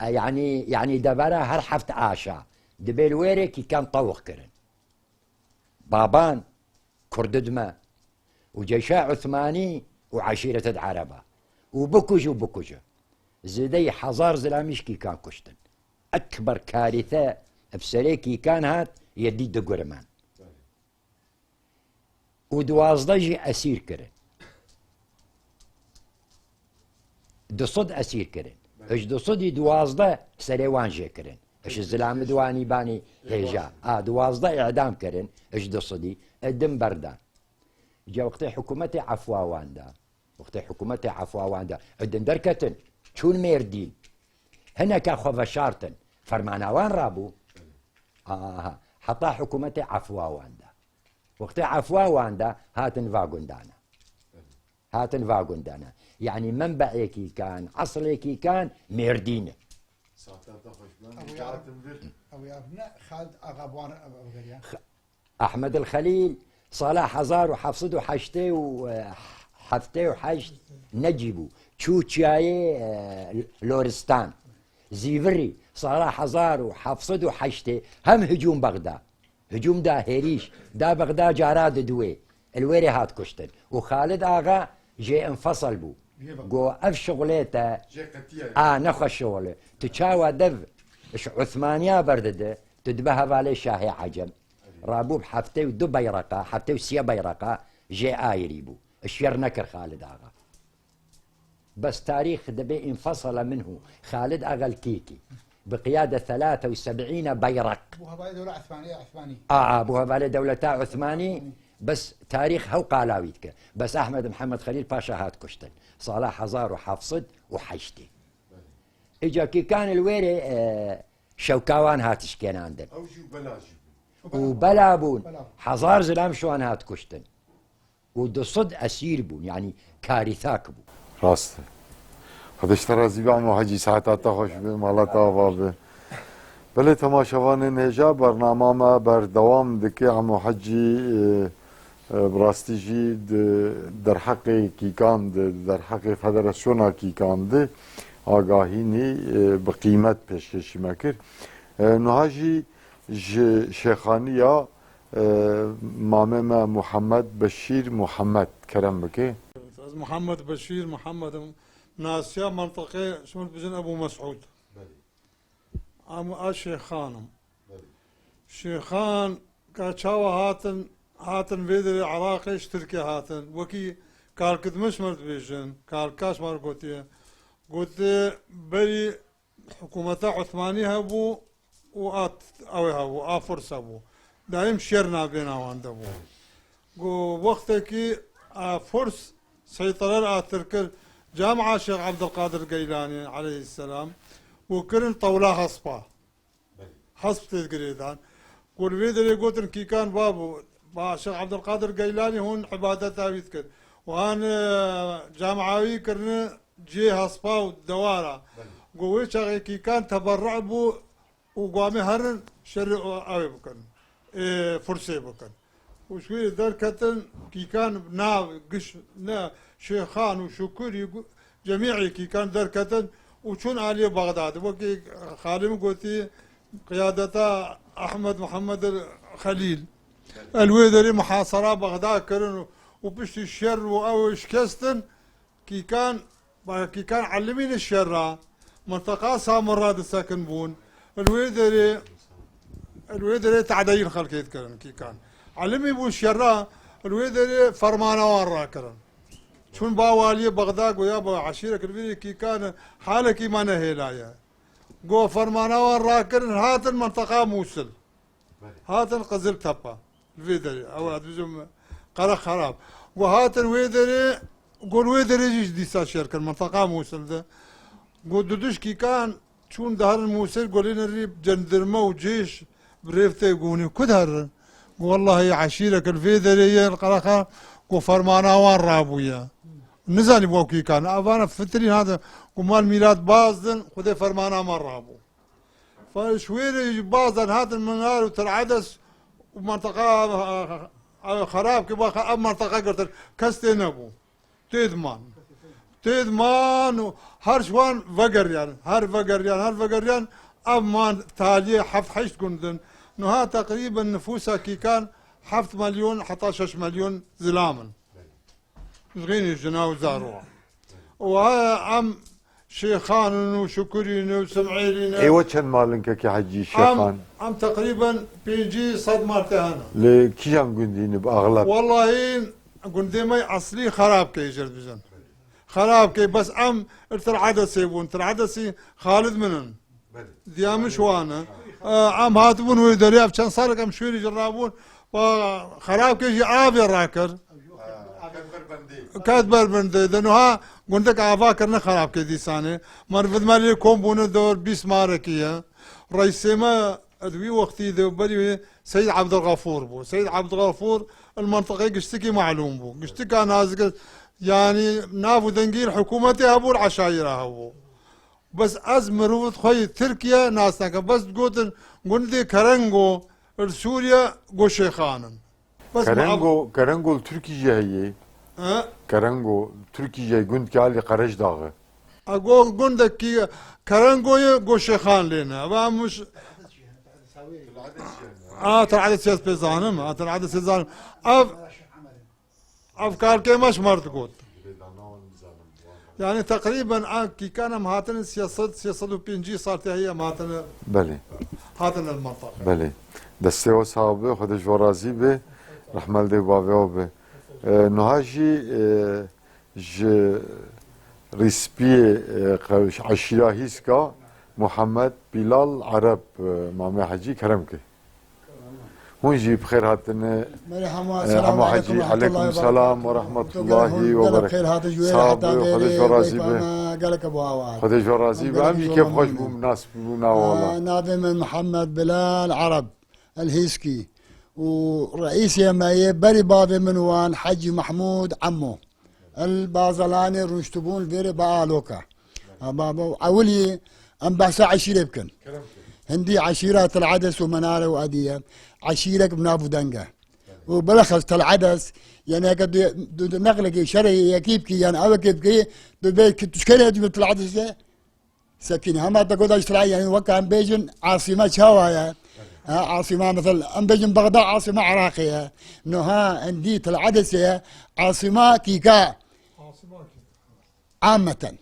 E, yanî, yanî devera her heft aşa. Dibê li wê rê Kîkan tewq kirin. Baban, Kurdid me û ceyşa Uthmanî û eşîretid Ereba û bikuj û bikuje. Zêdeyî hezar zilamî ji Kîkan kuştin. Ekber karîte bi serê Kîkan hat, Yedî Dugurman. Û duwazdeh jî esîr kirin. Du sed esîr kirin. Ji du sedî duwazdeh serê wan jê kirin. Ji zilamê di wanî banî hêja. A, duwazdeh îdam kirin. Ji du sedî. E, din berdan. Ca wextê hikûmetê efwa wan da. Wextê hikûmetê efwa wan da. E, din derketin. Çûn Mêrdîn. Hineka xwe veşartin. Fermana wan rabû. Aha. Heta hikûmetê efwa wan da. Wextê efwa wan da, hatin va gundana. Hatin va gundana. Yanî menbe'ê Kîkan, eslê Kîkan Mêrdîn e. Saeta te xweş be. Ew ya, ew ya ne Xalid Axa bi wan re ev, ev geriya. X-, Ahmed el Xelîl sala hezar û heft sed û heştê û, e, heftê û heşt necî bû. Çû çiyayê, e, Loristan. Zîvirî sala hezar û heft sed û heştê hem hicûm Bexda. Hicûm da hêrîş, da Bexda cara diduwê. Li wê rê hat kuştin. Û Xalid Axa jê infesel bû. Go ev şixulê te, jê qetiye. A, ne xweş şixul e. Tu çawa dev ji Uthmaniya berdide, Tu dibe hevalê Şahê Ecem. Rabû bi heftê û du beyreqa, heftê û sê beyreqa jê ayirî bû. Şer nekir Xalid Axa. Bes tarîx dibê infesala minhu. Xalid Axa li kîkî. Bi qiyade thelâthe û seb'îne beyreq. Bû hevalê dewleta Osmanî. A, a, bû hevalê dewleta Osmanî. Bes tarîx hew qala wî dike. Bes Ehmed Mihemed Xelîl Paşa hat kuştin. Sala hezar û heft sed û heştê. Îca kîkan li wêrê, e, şewka wan hat şikênandin. Ew jî û bela jî bûn. Û bela bûn. Bela bûn. Hezar zilam ji wan hat kuştin. Û du sed esîr bûn, yanî karîtak bû. Rast e. Xwedê ji te razî be, Emo Hecî, seheta te xweş be, mala te ava be. Belê temaşevanên hêja, bernama me berdewam dike. Emo Hecî, e, e, bi rastî jî di derheqê kîkan de, di derheqê federasyona kîkan de agahînî, e, bi qîmet pêşkêşî me kir. E, niha jî ji Şêxaniya, e, mamê me Muhammed Beşîr Muhammed kerem bike. Ez Muhammed Beşîr Muhammed im, nasiya menteqê şimir bijin Ebû Mesûd. Belê. Em a Şêxan im. Belê. Şêxan ka çawa hatin, hatin vê derê Iraqê ji Tirkê hatin. Wekî kalkidmiş me dibêjin, kalkaş me gotiye. Gotiye berî hikûmeta Osmanî hebû û a t-, ew ê hebû, a Furs hebû. Daîm şer navbêna wan de bû. Go wextekî a Furs seytera li a Tirk kir, camia Şêx Ebdulqadir Geylanî aleyhisselam û kirin tewla hespa. Hesp tê girêdan. Ku li vê derê gotin kîkan babo, ba Şêx Ebdulqadir Geylanî hûn ibadeta wî dikir. Û han, e, camia wî kirine cihê hespa û dewara. Belê. Ku wê çaxê kîkan teberru bû û ku em ê herin şerê ew ê bikin. Ê, Fursê bikin. Û ji wê derketin kîkan nav, giş, ne, Şêxan û Şukurî, gu-, cemî kîkan derketin û çûn aliyê Bexdadê. Wekî xalê min gotî, qiyadeta Ehmed Muhammed Xelîl. El wê derê muhasara Bexda kirin û piştî şer û ew şikestin, kîkan, ba kîkan elimîne şerra, minteqa Samirra disekin bûn. Li wê derê, li wê derê tadeyî li xelkê dikirin kîkan. Elimî bûn şerra, li wê derê fermana wan rakirin. Çûn ba waliyê Bexda, goya ba eşîrek li vîrê kîkan halekî me nehêlaye. Go fermana wan rakirin, hatin minteqa Mûsil. Belê. Hatin Qiziltepe. Li vê derê. Ew ez dibêjim qere xerab. Go hatin wê derê, go li wê derê jî dîsa şer kir. Minteqa Mûsil de. Go du du kîkan çûn diherin Mûsil, go lê nerî cendirme û cêş bi rêv tê gonî. Ku diherin? Go wellahî eşîrek li vê derê ye, li qere xerab. Go fermana wan rabûye. Nizanî bo kîkan. Evana fitrîn hatin. Go mal mîlat bazdin, Xwedê fermana me rabû. Fa-, ji wê re jî bazan hatin Minar û Tel Edes û menteqa, e, e, xerab kir, ba ev menteqa girtin. Kes tê nebû. Tê diman. Tê diman û her ji wan vegeriyan, her vegeriyan, her vegeriyan, ev man taliyê heft heşt gund in. Niha teqrîben nifûsa kîkan heft milyon heta şeş milyon zilam in. Ji xînî jina û zaroa. Û ha em Şêxan in û Şukurî ne û Sim'êrî ne. Ê we çend mal in kekê Hecî Şêxan? Em, em teqrîben pêncî sed mal te hene. Lê kîjan gundî ne bi axleb? Wellahî gundê me eslî Xerabkeyê jê dibêjin. Xerabkeyê, bes em li Tel Edesê bûn. Tel Edesî Xalid min in. Belê. Diya min ji wan e. E, em hatibûn wê derê, ev çend salek em şûrî ji rabûn. Ba Xerabkê jî avê rakir. Ha, ket ber bendê. Ket ber bendê. De niha gundek ava kirine Xerabkê dîsanê. Merivd me lê kom bûne dor bîst marekî ye. Reîsê me di wî wextî de berî wê Seyîd Ebdulxefûr bû. Seyîd Ebdulxefûr li menteqê giştikî malûm bû. Giştika nazik, yanî nav û dengî li hikûmetê hebû, li eşayîra hebû. Bes ez mirov xwe yê Tirkiye nas nakim. Bes digotin gundê Kerengo li Sûriye, go Şêxan in. Bes Kerengo, Kerengo li Tirkî jî heye. He? Kerengo Tirkî jî heye, gundkî alî Qerejdaxê. A go gundekî Kerengo ye, go Şêxan lê ne. Eva miş-, a, Tel Edesê ez pê zanim, a, Tel Edesê zanim. Ev Ev kalkê me ji me re digot. Yani teqrîben a kîkan em hatine sê sed, sê sed û pêncî sal tê heye em hatine, Belê, hatine li menteqe. Belê. Destê we sax be, Xwedê ji we razî be. Rehme li dê bavê we be. E, niha jî, e, ji rîspiyê, e, qe-, ji eşîra Hîska Muhammed Bilal Ereb, e, Mamê Hecî kerem ke. Hûn jî bi xêr hatine. Merhaba, e, selamu Hemo Hecî, aleykum, aleykum selam ve rahmetullahi ve berekatuhu. Sax be, Xwedê ji we razî be. Xwedê ji we razî be. Em jî kêfxweş bûn, nas bûna wala. Navê min Mihemed Bilal Ereb El Hîskî û reîsê me yê berî bavê min wan Hecî Mehmûd Emo. El Bazelanê rûniştibûn li vêrê ba aloka. Ama bu ewilî em behsa eşîrê bikin. Hindî eşîra Tel Edes û Menare û Ediye. Eşîrek bi nav û deng e. Û bilexes Tel Edes, yani heke tu, tu, tu neqlekî şerê yekî bikî, yani ewekê bikî, tu bê ki tu şkerê tu Tel Edes de, Sekîne. Hema te goda Îsraîl, yani weke em bêjin asîme çawa ye? Ha, asîme, mesela, em bêjin Bexda asîme Iraqê ye. Niha endî Tel Edesê ye, asîme kîka. Ameten.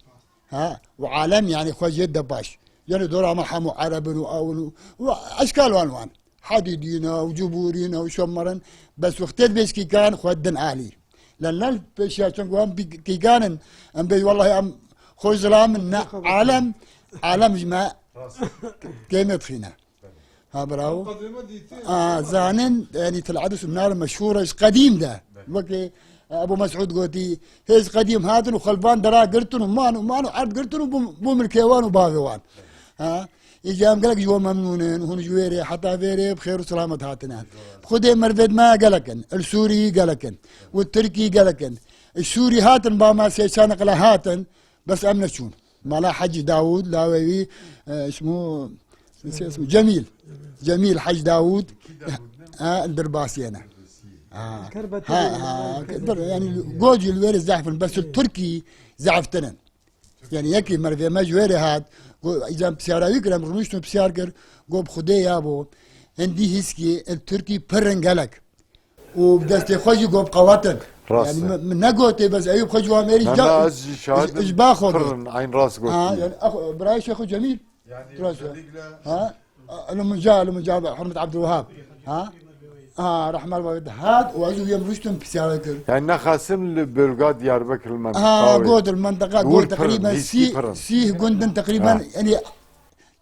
Ha, û alem, yani xwe jê de baş. Yani dora me hemû Ereb in û ew in û, û eşkal wan wan. Hedîdî ne û Cibûrî ne û Şomer in. Bes wextê dibêj kîkan xwe din alî. Lel lel pêşiya çend wan bî-, kîkan in. Em bêj wellahî em xwe zilam in ne. Alem, alem ji me kêmê dixîne. Ha, bravo. A, zanin, yani Tel Edis û Minar meşhûr e ji qedîm de. Wekî, e, Ebu Mesûd gotî, hêz qedîm hatin û xelvan dera girtin û man û man û erd girtin û bû, bû milkê wan û bavê wan. Ha? Îca em gelek ji we memnûn in, hûn ji wê rê heta vê rê bi xêr û selamet hatine. Xwedê mervêd me gelek in, li Sûrî gelek in, û Tirkî gelek in. Li Sûrî hatin ba me sê çar neqle hatin, bes em neçûn. Mala Hecî Dawûd, lawê wî, e, ismu, nesi ismu? Cemîl. Cemîl Hecî Dawûd. Ha, Dirbasiyê ne. Ha, ha, ha, bir, yani, gocî li wê rê zehf in, bes li Tirkî zehftir in. Yani yekî mervê me ji wê rê hat, go, îca pisyara wî kir, em rûniştin pisyar kir, go bi Xwedê ya bo, hindî hîskî, li Tirkî pir in gelek. Û bi destê xwe jî got qewet in. Rast e. Yani min, min negotê, bes Eyûb xwe ji wan êrî. Na, na, ez jî şahid im. Ji ba xwe pir in, eyn rast got. Ha, yani, birayê Şêxo Cemîl. Yani, rast e. Özellikle ha? Li min ca, li min ca, Hurmet Abdulwahab. Ha? Ha, rahmet ve hat, û ez û yem rûştim pisyare kir. Yani, nexasim li bölga Diyarbekir li menteqa. Ha, got li menteqa, got teqrîben sî, sî gundin teqrîben, yani,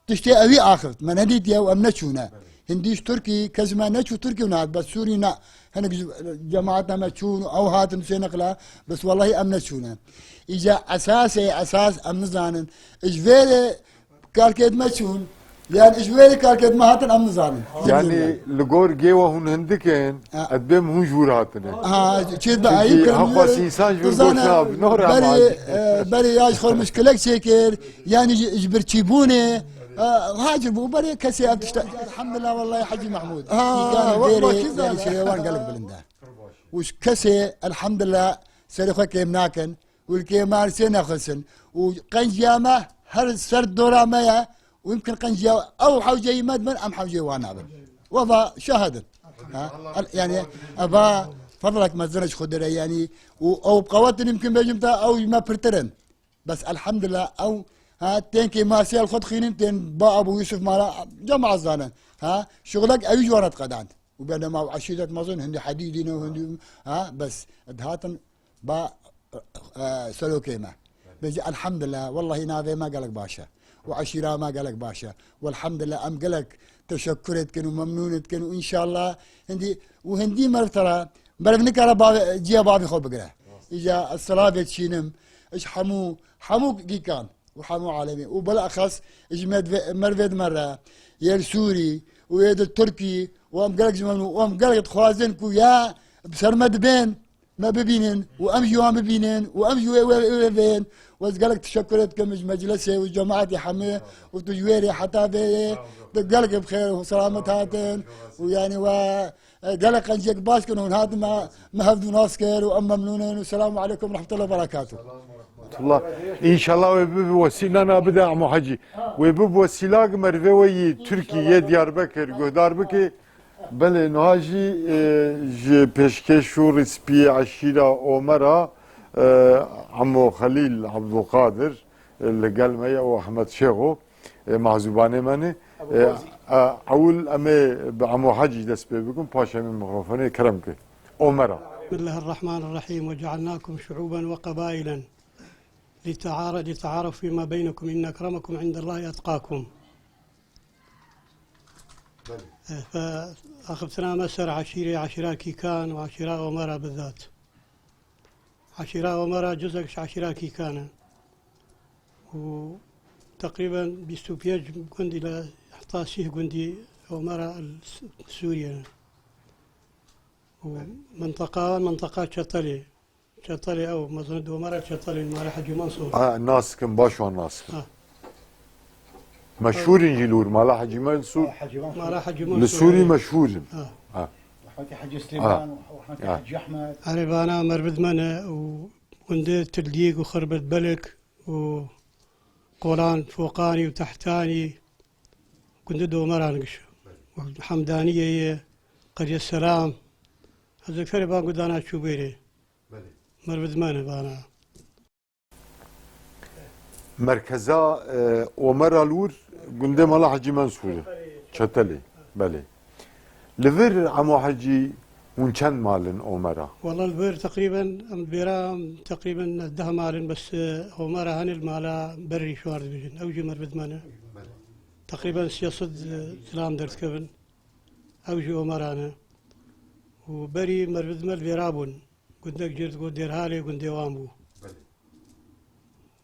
Tiştê ewî axift, me nedîtiye û em neçûne. Hindî ji Tirkî, kes ji me neçû Tirkî û nehat, bes Sûrî ne. Hinek ji cemaeta me çûn û ew hatin sê neqla, bes wellahî em neçûne. Îca esasê esas em nizanin. Ji vê rê kalkêt me çûn, yan ji wê rê kalkêt me hatin em nizanin. Yani li gor gê we hûn hindik in, ha, ez dibêm hûn ji wir hatine. Ha, çê de ayîb kirin. Çünkü haqas însan ji wir goş nabin. Berê, e, berê ya ji xwe mişkilek çêkir. Yani ji, ji birçîbûnê, e, hacir bû. Berê kesê ev tişta. Elhamdulillah, wellahî Hecî Mehmûd. Ha, kîkan wa-, dêrê, wa kî yani zana? Şêwan gelek bilind e. Û ji kesê, elhamdulillah, serê xwe kêm nakin. Û li kêman sê nexusin. Û qenciya me her ser dora me ye. Û yimkin qenciya ew hewceyî me dibin, em hewceyê wan nabin. Weva şahid in. Ha? El-, yani, eva fedlek mezin e ji Xwedê re, yani, û ew bi qewet in, yimkin bêjim te, ew ji me pirtir in. Bes elhamdulillah ew, ha, tên kêmasî li xwe dixînin, tên ba Ebû Yûsif mala cemaet zanin. Ha, şixulek ewî ji wan re diqedand. Û benema ew eşîret mezin, hindî hedîdî ne, hindî, ha, bes dihatin ba, e, serokê me. Bêjî elhamdulillah, wellahî navê me gelek baş e. Û eşîra me gelek baş e. Û elhamdulillah em gelek teşekkurê dikin û memnûnê dikin û înşallah hindî û hindî meriv tera, meriv nikare bavê, ciya bavê xwe bigire. Îca ez silavê dişînim, ji hemû, hemû gîkan û hemû alemê. Û bilexes ji medve-, mervê di me re, yê li Sûrî û yê di Tirkî û em gelek ji me û em gelek dixwazin ku ya bi ser me dibên, me bibînin û em ji wan bibînin û em ji wê, wê, wê bên. Û ez gelek teşekkurê dikim ji meclisê û cemaetê hemî û tu ji wê rê heta vê yê tu gelek bi xêr û selamet hatin û yani we E, gelek qenciyek baş kin hûn hatin me, me hevdû nas kir û em memnûn in û selamu aleykum ve rahmetullahi ve berekatuh. Rahmetullah. Înşallah wê bibe wesîla, na bide Emo Hecî. Wê bibe wesîla ki merivê we yî Tirkî yê Diyarbekir guhdar bike. Belê, niha jî, e, ji pêşkêş û rîspiyê eşîra Omera E, Emo Xelîl Ebdulqadir, e, li gel me ye û Ehmed Şêxo, e, mehzûbanê me ne. E, e, ewil em ê bi Emo Hecî dest pê bikin, paşê em ê mikrofonê kerem ke. Omera. بسم الله الرحمن الرحيم. وجعلناكم شعوبا وقبائلا لتعار-، لتعارفوا فيما بينكم إن أكرمكم عند الله أتقاكم. Belê. E, fe-, axiftina me ser eşîrê, eşîra Kîkan û eşîra Omera bizat. Eşîra Omera cizek ji eşîra Kîkan e. Û teqrîben bîst û pênc gundî le heta sîh gundî Omera li S-, Sûriye ne. Û Belê. Minteqa wan minteqa Çetelê. Çetelê ew, mezin Omera Çetelê, mala Hecî Mansûr. Ha, nas dikim, baş wan nas dikim. Ha. Meşhûr in jî li wir, mala Hecî Mansûr. Hecî Mansûr. Mala Hecî Mansûr. Li Sûrî meşhûr in. Ha. Ha. Rehmetî Hecî Slêman, Ha. Rehmetî Ha. Hecî Ehmed. Erê, vana merv dime ne û gundê Tildîk û Xirbet Belek û Kolan Foqanî û Tehtanî gundê Domeran giş. Hemdaniyê ye, Qerye Selam. Ez ê ferê van gundana çûbêrê. Belê. Merv dime ne vana. Merkeza, e, Omera li wir gundê mala Hecî Mensûr e. Çetelê. Belê. Li vir Emo Hecî hûn çend mal in Omera? Wala li vir teqrîben em bêra, teqrîben deh mal in bes, e, Omera hene li mala berî şwar dibêjin. Ew jî merv dime ne. Belê. Teqrîben sê sed, e, zilam derdikevin. Ew jî Omera ne. Û berî merv dime li bêra bûn. Gundek cir digot Dêrhalê gundê wan bû. Belê.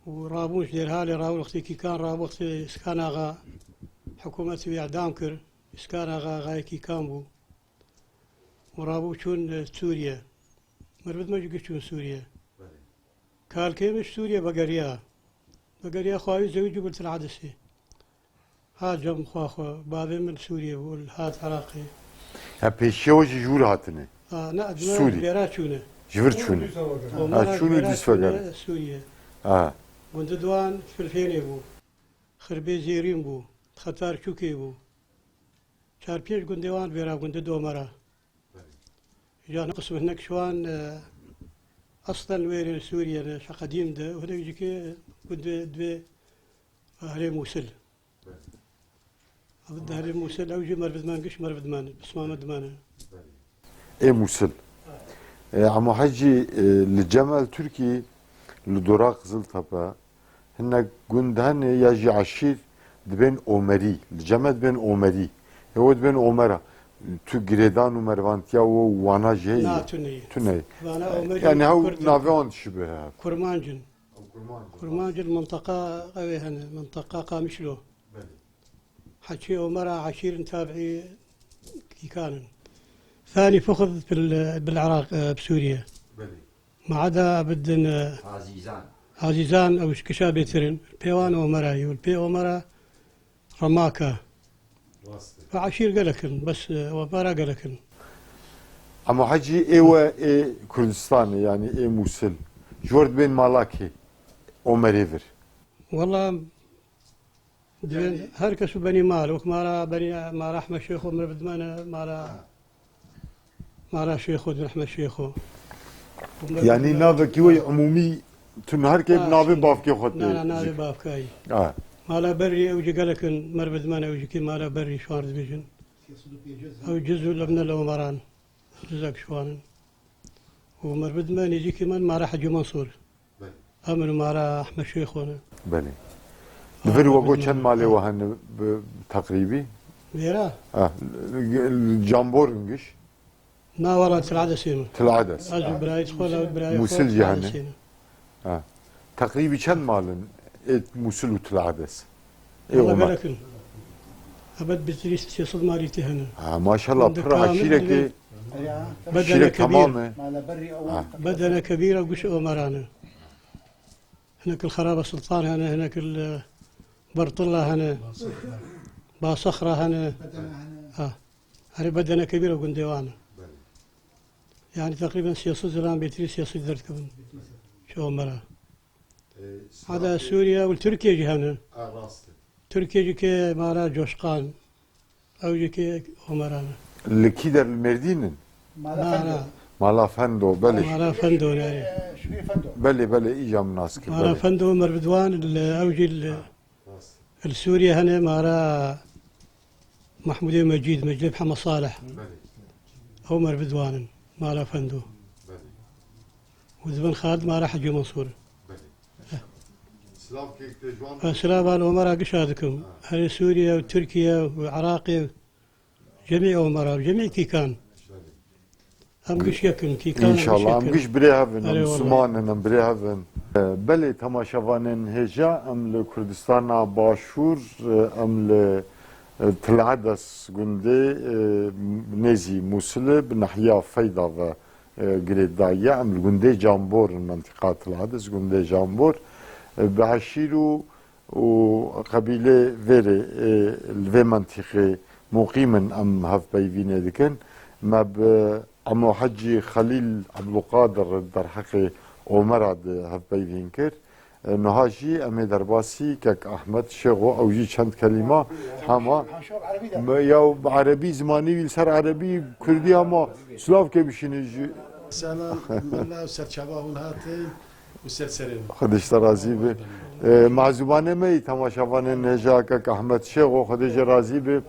Û rabûn ji Dêrhalê, rabûn wextê Kîkan, rabûn wextê Îskan Axa, hikûmetê wî edam kir. Îskan Axa, axayê Kîkan bû. Û rabûn çûn, e, Sûriye. Merv dime jî giş çûn Sûriye. Belê. Kalkê min ji Sûriye vegeriya. Vegeriya xwe wî zewicî bû li Til Edesê. Ha cem xwe xwe, bavê min Sûriyê bû, li hat Iraqê. Ha, pêşiya we jî ji wir hatine? Ha, ne, ez Sûrî. Bêra çûne. Ji vir çûne. Omera Ha, çûn û bêra dîs çûne vegerin. Sûriyê. Ha. Gundê duan Filfênê bû. Xirbê Zêrîn bû. Xetar Çûkê bû. Çar pênc gundê wan bêra gundê Domera. Belê. Îja ne qism hinek ji wan, e, aslen wêrên Sûriye ne, ji qedîm de, û hinek jî ke gundê divê Herê Mûsil. Belê. Ev di Herê Mûsil, ew jî merv dime ne, giş merv dime ne, pisma me dime ne. Belê. Ê Mûsil. E, Emo Hecî, e, li Cemel Tirkî, li dora Qiziltepe, hinek gund hene ya jî eşîr dibên Omerî. Li Cemel dibên Omerî. Ê we dibên Omera. Tu girêdan û mervantiya we û wana jî heye? Na, tune ye. Tune ye. Vana Omerî Yani hew Kurd in. Navê wan dişibe hev. Kurmanc in. Kurmanc in. Kurmanc in, minteqa ew ê hene, minteqa Qamişlo. Belê. Heçî Omera eşîr in tabiî Kîkan in. Thanî fuxd bil, bil Iraq, e, bi Sûriye. Belê. Maada bidin, e, Azîzan. Azîzan ew ji kişa bêtir in. Pê wan Omera yû. Pê Omera Remaka. Rast e. Ve eşîr gelek in. Bes, e, Omera gelek in. Emo Hecî, ê we ê Kurdistanê, yani ê Mûsil, ji we re dibên mala kê? Omerê vir. Wela Divên Yani her kes û benî mal, wek mala benî, mala Ehmed Şêxo, merv dime ne, mala, Ha. Mala Şêxo, din Ehmed Şêxo. Yani navekî wê umûmî tune, her kê Ha, navê şimdi. Bavkê xwe tê. Na, na, navê bavkayî. Ha. Mala berrî ew jî gelek in, merv dime ne, ew jî kê mala berrî şwar dibêjin. Ew ciz û lemne li Omeran. Cizek ji wan in. Û merv dime nêzîkî min mala Hecî Mansûr. Belê. Em li mala Ehmed Şêxo ne. Belê. Li vir we got çend malê we hene bi teqrîbî? Vêra? Ah, Cambor in giş? Na, wala Til Edesê min. Til Edes. Ez û birayê xwe, la birayê xwe Mûsil jî hene? Til Edesê ne. Ha. Teqrîbî çend mal in ê Mûsil û Til Edes? Ê Wala Omer. Gelek in. Ebed bi tirî sê sed malî tê hene. Ha, maşallah, Gundê pir kamil eşîrekê, divê bedene eşîrek kebîr. Temam e. Mala berrî ew Ha. Bedene kebîr e, guş Omeran e. Hinek li Xeraba Sultan hene, hinek li, e, Bertilla hene. Basexra hene. Bedene hene. Ha. Herê bedene kebîr e gundê wan e. Belê. Yani teqrîben sê sed zilam bêtirî sê sed derdikevin. Ji Omera. E, Hada Sûriye û Tirkiye jî hene. A, rast e. Tirkiye jî ke mala Coşkan, ew jî ke Omeran e. Li kî der, li Mêrdîn in? Mala Na, Fendo. Na. Mala Fendo, belê. Mala Fendo, yani. Şûrê Fendo. Belê, belê, îca min nas kir, Mara belê. Fendo Omer Bidwan, li, ew jî li, li Sûriye hene, mara Mahmûdê Mecîd, Mecîd Hema Salih. Belê. Omer Bidwan in, mara Fendo. Belê. Û di bin Xalid mara Hecî Mansûr. Belê. Silav kek te ji wan. Ez silavan Omera gişa dikim. Ha. Herê Sûriye û Tirkiye û Iraqê û cemî Omera, cemî Kîkan. Belê. Em giş yek in, Kîkan em giş yek in. Înşallah, em giş birê hev in, em Misliman in, em birê hev in. E, belê temaşevanên hêja, em li Kurdistana Başûr, e, em li, e, Til Edes gundê, e, nêzî Mûsilê, bi nahiya Feyda ve, e, girêdayî ye. Em li gundê Cambor in, mentîqa Til Edes, gundê Cambor. E, bi eşîr û û qebîlê vê rê, e, li vê mentîqê muqîm in, em hevpeyvînê dikin. Me bi Emo Hecî Xelîl Ebdulqadir derheqê Omera di hevpeyvîn kir. E, niha jî em ê derbasî kek Ahmet Şêxo, ew jî çend kelîma hema me ya bi erebî, zimanî wî li ser erebî, kurdî hema silav ke bişîne ji Selam, mela û serçava hûn hatin. û ser serê min. Xwedê ji te razî be. E, mazûmanê me yî, temaşevanên hêja kek Ahmet Şêxo, Xwedê jê razî be,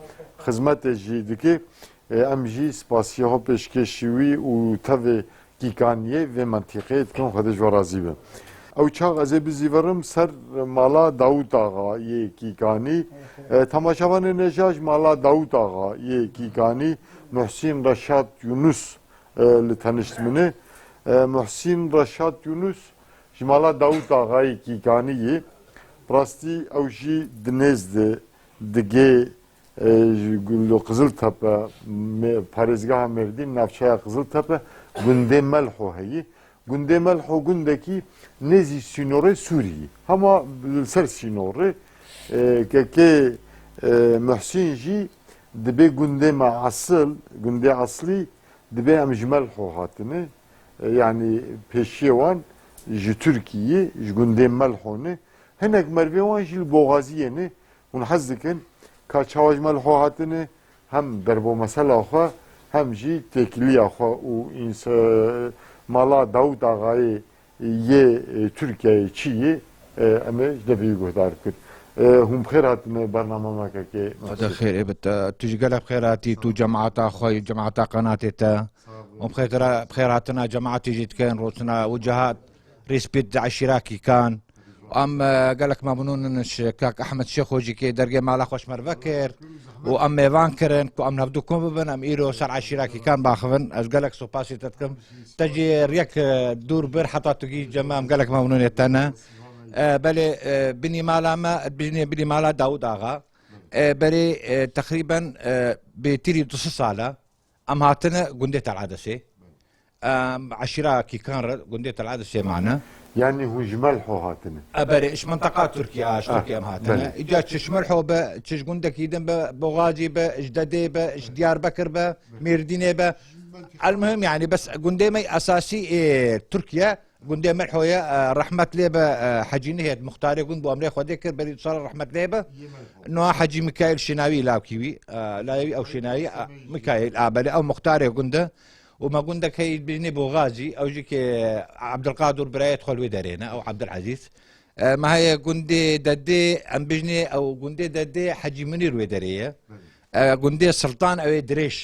xizmetê jî dike. E, em jî spasiya xwe pêşkêşî wî û tevê Kîkaniyê vê mentîqeyê dikin, Xwedê ji we razî be. Ew çax ez ê bizîvirim ser mala Dawût Axa yê Kîkanî. E, temaşevanên hêja ji mala Dawût Axa yê Kîkanî, Muhsîn Reşat Yunus, e, li tenişt min e. E, Muhsîn Reşat Yunus ji mala Dawût Axayê Kîkanî yê. Rastî ew jî di nêz de digê, e, ji gu-, li Qiziltepe, me-, parêzgeha Mêrdîn, navçeya Qiziltepe, gundê Melho heyî. Gundê Melho gundekî nêzî sînorê Sûriyê. Hema li ser sînorê, e, kekê, e, Muhsîn jî dibê gundê me esil, gundê eslî, dibê em ji Melho hatine, e, yanî pêşiyê wan ji Tirkiyê, ji gundê Melho ne. Hinek merivê wan jî li Boxaziyê ne. Hûn hez dikin ka çawa ji Melho hatine, hem derbo mesela xwe, hem jî têkiliya xwe û însa-, mala Dawûd Axayê yê, e, Tirkiyeyê çi yê, e, em ê ji devî guhdar kir. E, hûn bi xêr hatine bernama me kekê. Xwedê xêr ê bit. E, tu jî gelek bi xêr hatî, tu cemaeta xwe, cemaeta qenatê te. Sağ olun. Hûn bi xêr, bi xêr hatina cemaetê jî dikin, rosina û cihat, respît di eşîra Kîkan. Em, e, gelek memnûn in ji kak Ehmed Şêxo jî kê dergê mala xwe ji me re vekir û em mêvan kirin ku em hevdu kom bibin, em îro ser eşîra Kîkan baxivin. Ez gelek sopasî te dikim. Te jî riyek, e, dûr bir heta tu gî cem me, em gelek memnûnê te ne. E, belê, e, binî mala me, binî, binî mala Dawûd Axa. E, berê, e, teqrîben, e, bêtirî du sed sal e. Em hatine gundê Tel Edesê. Em, eşîra Kîkan re gundê Tel Edesê mane. Yanî hûn ji Melho hatine? E, berê, ji minteqa Tirkiye, ji Ah, Tirkiye em hatine. Belê. Îca çi ji Melho be, çi ji gundekî din be, Boxazî be, ji Dedê be, ji Diyarbekir be, Mêrdînê be. Elmuhim, yanî bes gundê me esasî ê Tirkiye, gundê Melho ye, e, rehmet lê be, e, Hecî Nihêt, muxtarê gund bû, emrê Xwedê kir, berî du sala rehmet lê be. Niha Hecî Mikaîl Şênawî lawkî wî, e, layê wî ew Şênawî, e, Mikaîl, a, belê, ew muxtarê gund e. Û me gundek heye dibêjinê Boxazî, ew jî ke Ebdilqadir birayê xwe li wê derê ne, ew Ebdilezîz. E, me heye gundê Dedê, em bêjinê ew gundê Dedê Hecî Munîr wê derê ye. E, gundê Siltan ew ê dirêj.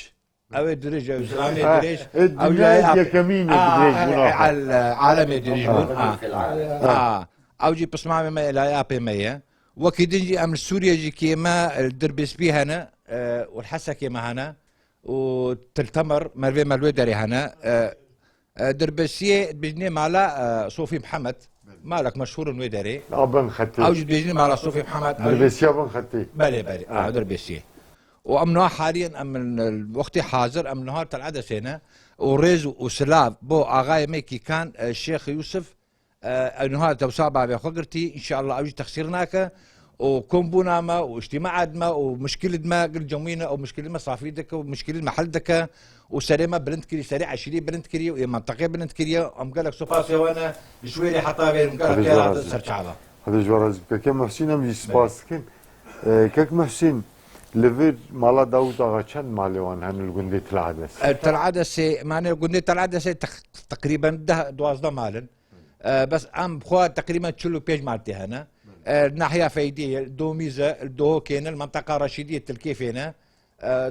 Ew ê dirêj, ew zilamê Ha, dirêj. e, Ew dinya ya yekemîn e A, dirêj a, bûna. a, al-, alemê dirêj bûn. Ha. A, a. Ew jî pismamê me, layê apê me ye. Wekî din jî em li Sûriye jî kê me, e, Dirbêspî hene, e, û li Hesekê me hene, û Til Temer, mervê me li wê derê hene. E, e, Dirbêsiyê dibêjinê mala, e, Sofî Mihemed. Malek meşhûr in wê derê. A bin xetê. Ew jî dibêjinê mala Sofî Mihemed. Ew jî Dirbêsiya bin xetê. Belê, belê. Ha. Ew Dirbêsiyê. Û em niha haliyen em li wextê hazir em niha Tel Edesê ne. Û rêz û silav bo axayê me Kîkan, e, Şêx Yûsif, E, ew niha dewsa bavê xwe girtî, înşallah ew jî texsîr nake. Û kombûna me û îctîmaet me û muşkilît me gil cemwîne û muşkilît me safî dike û muşkilît me hel dike û serê me bilind kirî, serê eşîrî bilind kirî û ê menteqê bilind kiriye. Em gelek sopasê we ne, ji wê rê heta vê em gelek Xwedê ji we xêr hatin razî. Ser çava. Xwedê ji we razî bike. Kek Muhsîn, em jî spas dikin. E, kek Muhsîn, li vir mala Dawûd Axa çend malê wan hene li gundê Til Edes? E, Til Edesê, mane gundê Til Edesê teq-, teqrîben deh, duwazdeh mal in. E, bes em xwe teqrîben çil û pênc mal tê hene. E, nahiya Feydî, Domîze, Dohokê ne, li menteqa Reşîdiyê Tilkêfê ne. E,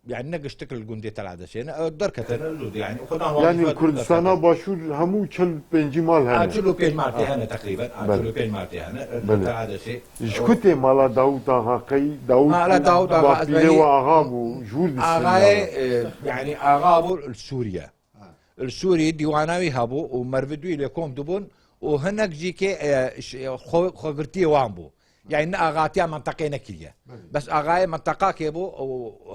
yani ne giştik li gundê Tel Adesê ne. E, derketine li dû, yani xwedan Yani wazîfe Kurdistana derketine. Başûr hemû çil pêncî mal hene. A, çil û pênc mal tê hene teqrîben. A, Belê. Çil û pênc mal tê hene. Belê. Tel Adesê. Ji ku tê mala Dawûd Axa qey? Dawûd Mala Dawûd Axa, Bapîrê ez we axa bû, jûr Axayê, distînda. E, yani axa bû li Sûriye. Li Sûrî dîwana wî hebû û mervidûyî lê kom dibûn û hinek jî kê, e, ş-, xwe-, xwegirtiyê wan bû. Yani ne axatiya menteqê nekiriye. Belê. Bes axayê menteqa kê bû û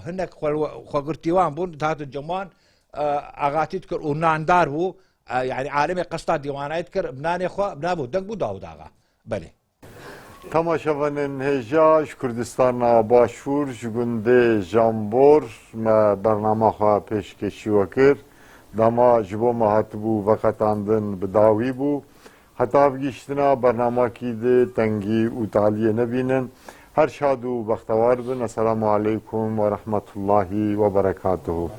hinek xwe-, xwegirtî wan bûn, dihatin cem wan, e, axatî dikir û nandar bû. E, yani alemê qesta dîwanayî dikir, bi nanê xwe, bi nabû, deng bû Dawûd Axa. Belê. Temaşevanên hêja ji Kurdistana Başûr, ji gundê Jambor me bernama xwe pêşkêşî we kir. Dema ji bo me hatibû veqetandin bi dawî bû. Heta ev gihîştina bernamakî di tengî û taliyê nebînin. Her şad û bextewar bin. Esselamu aleykum ve rahmetullahi ve berekatuhu.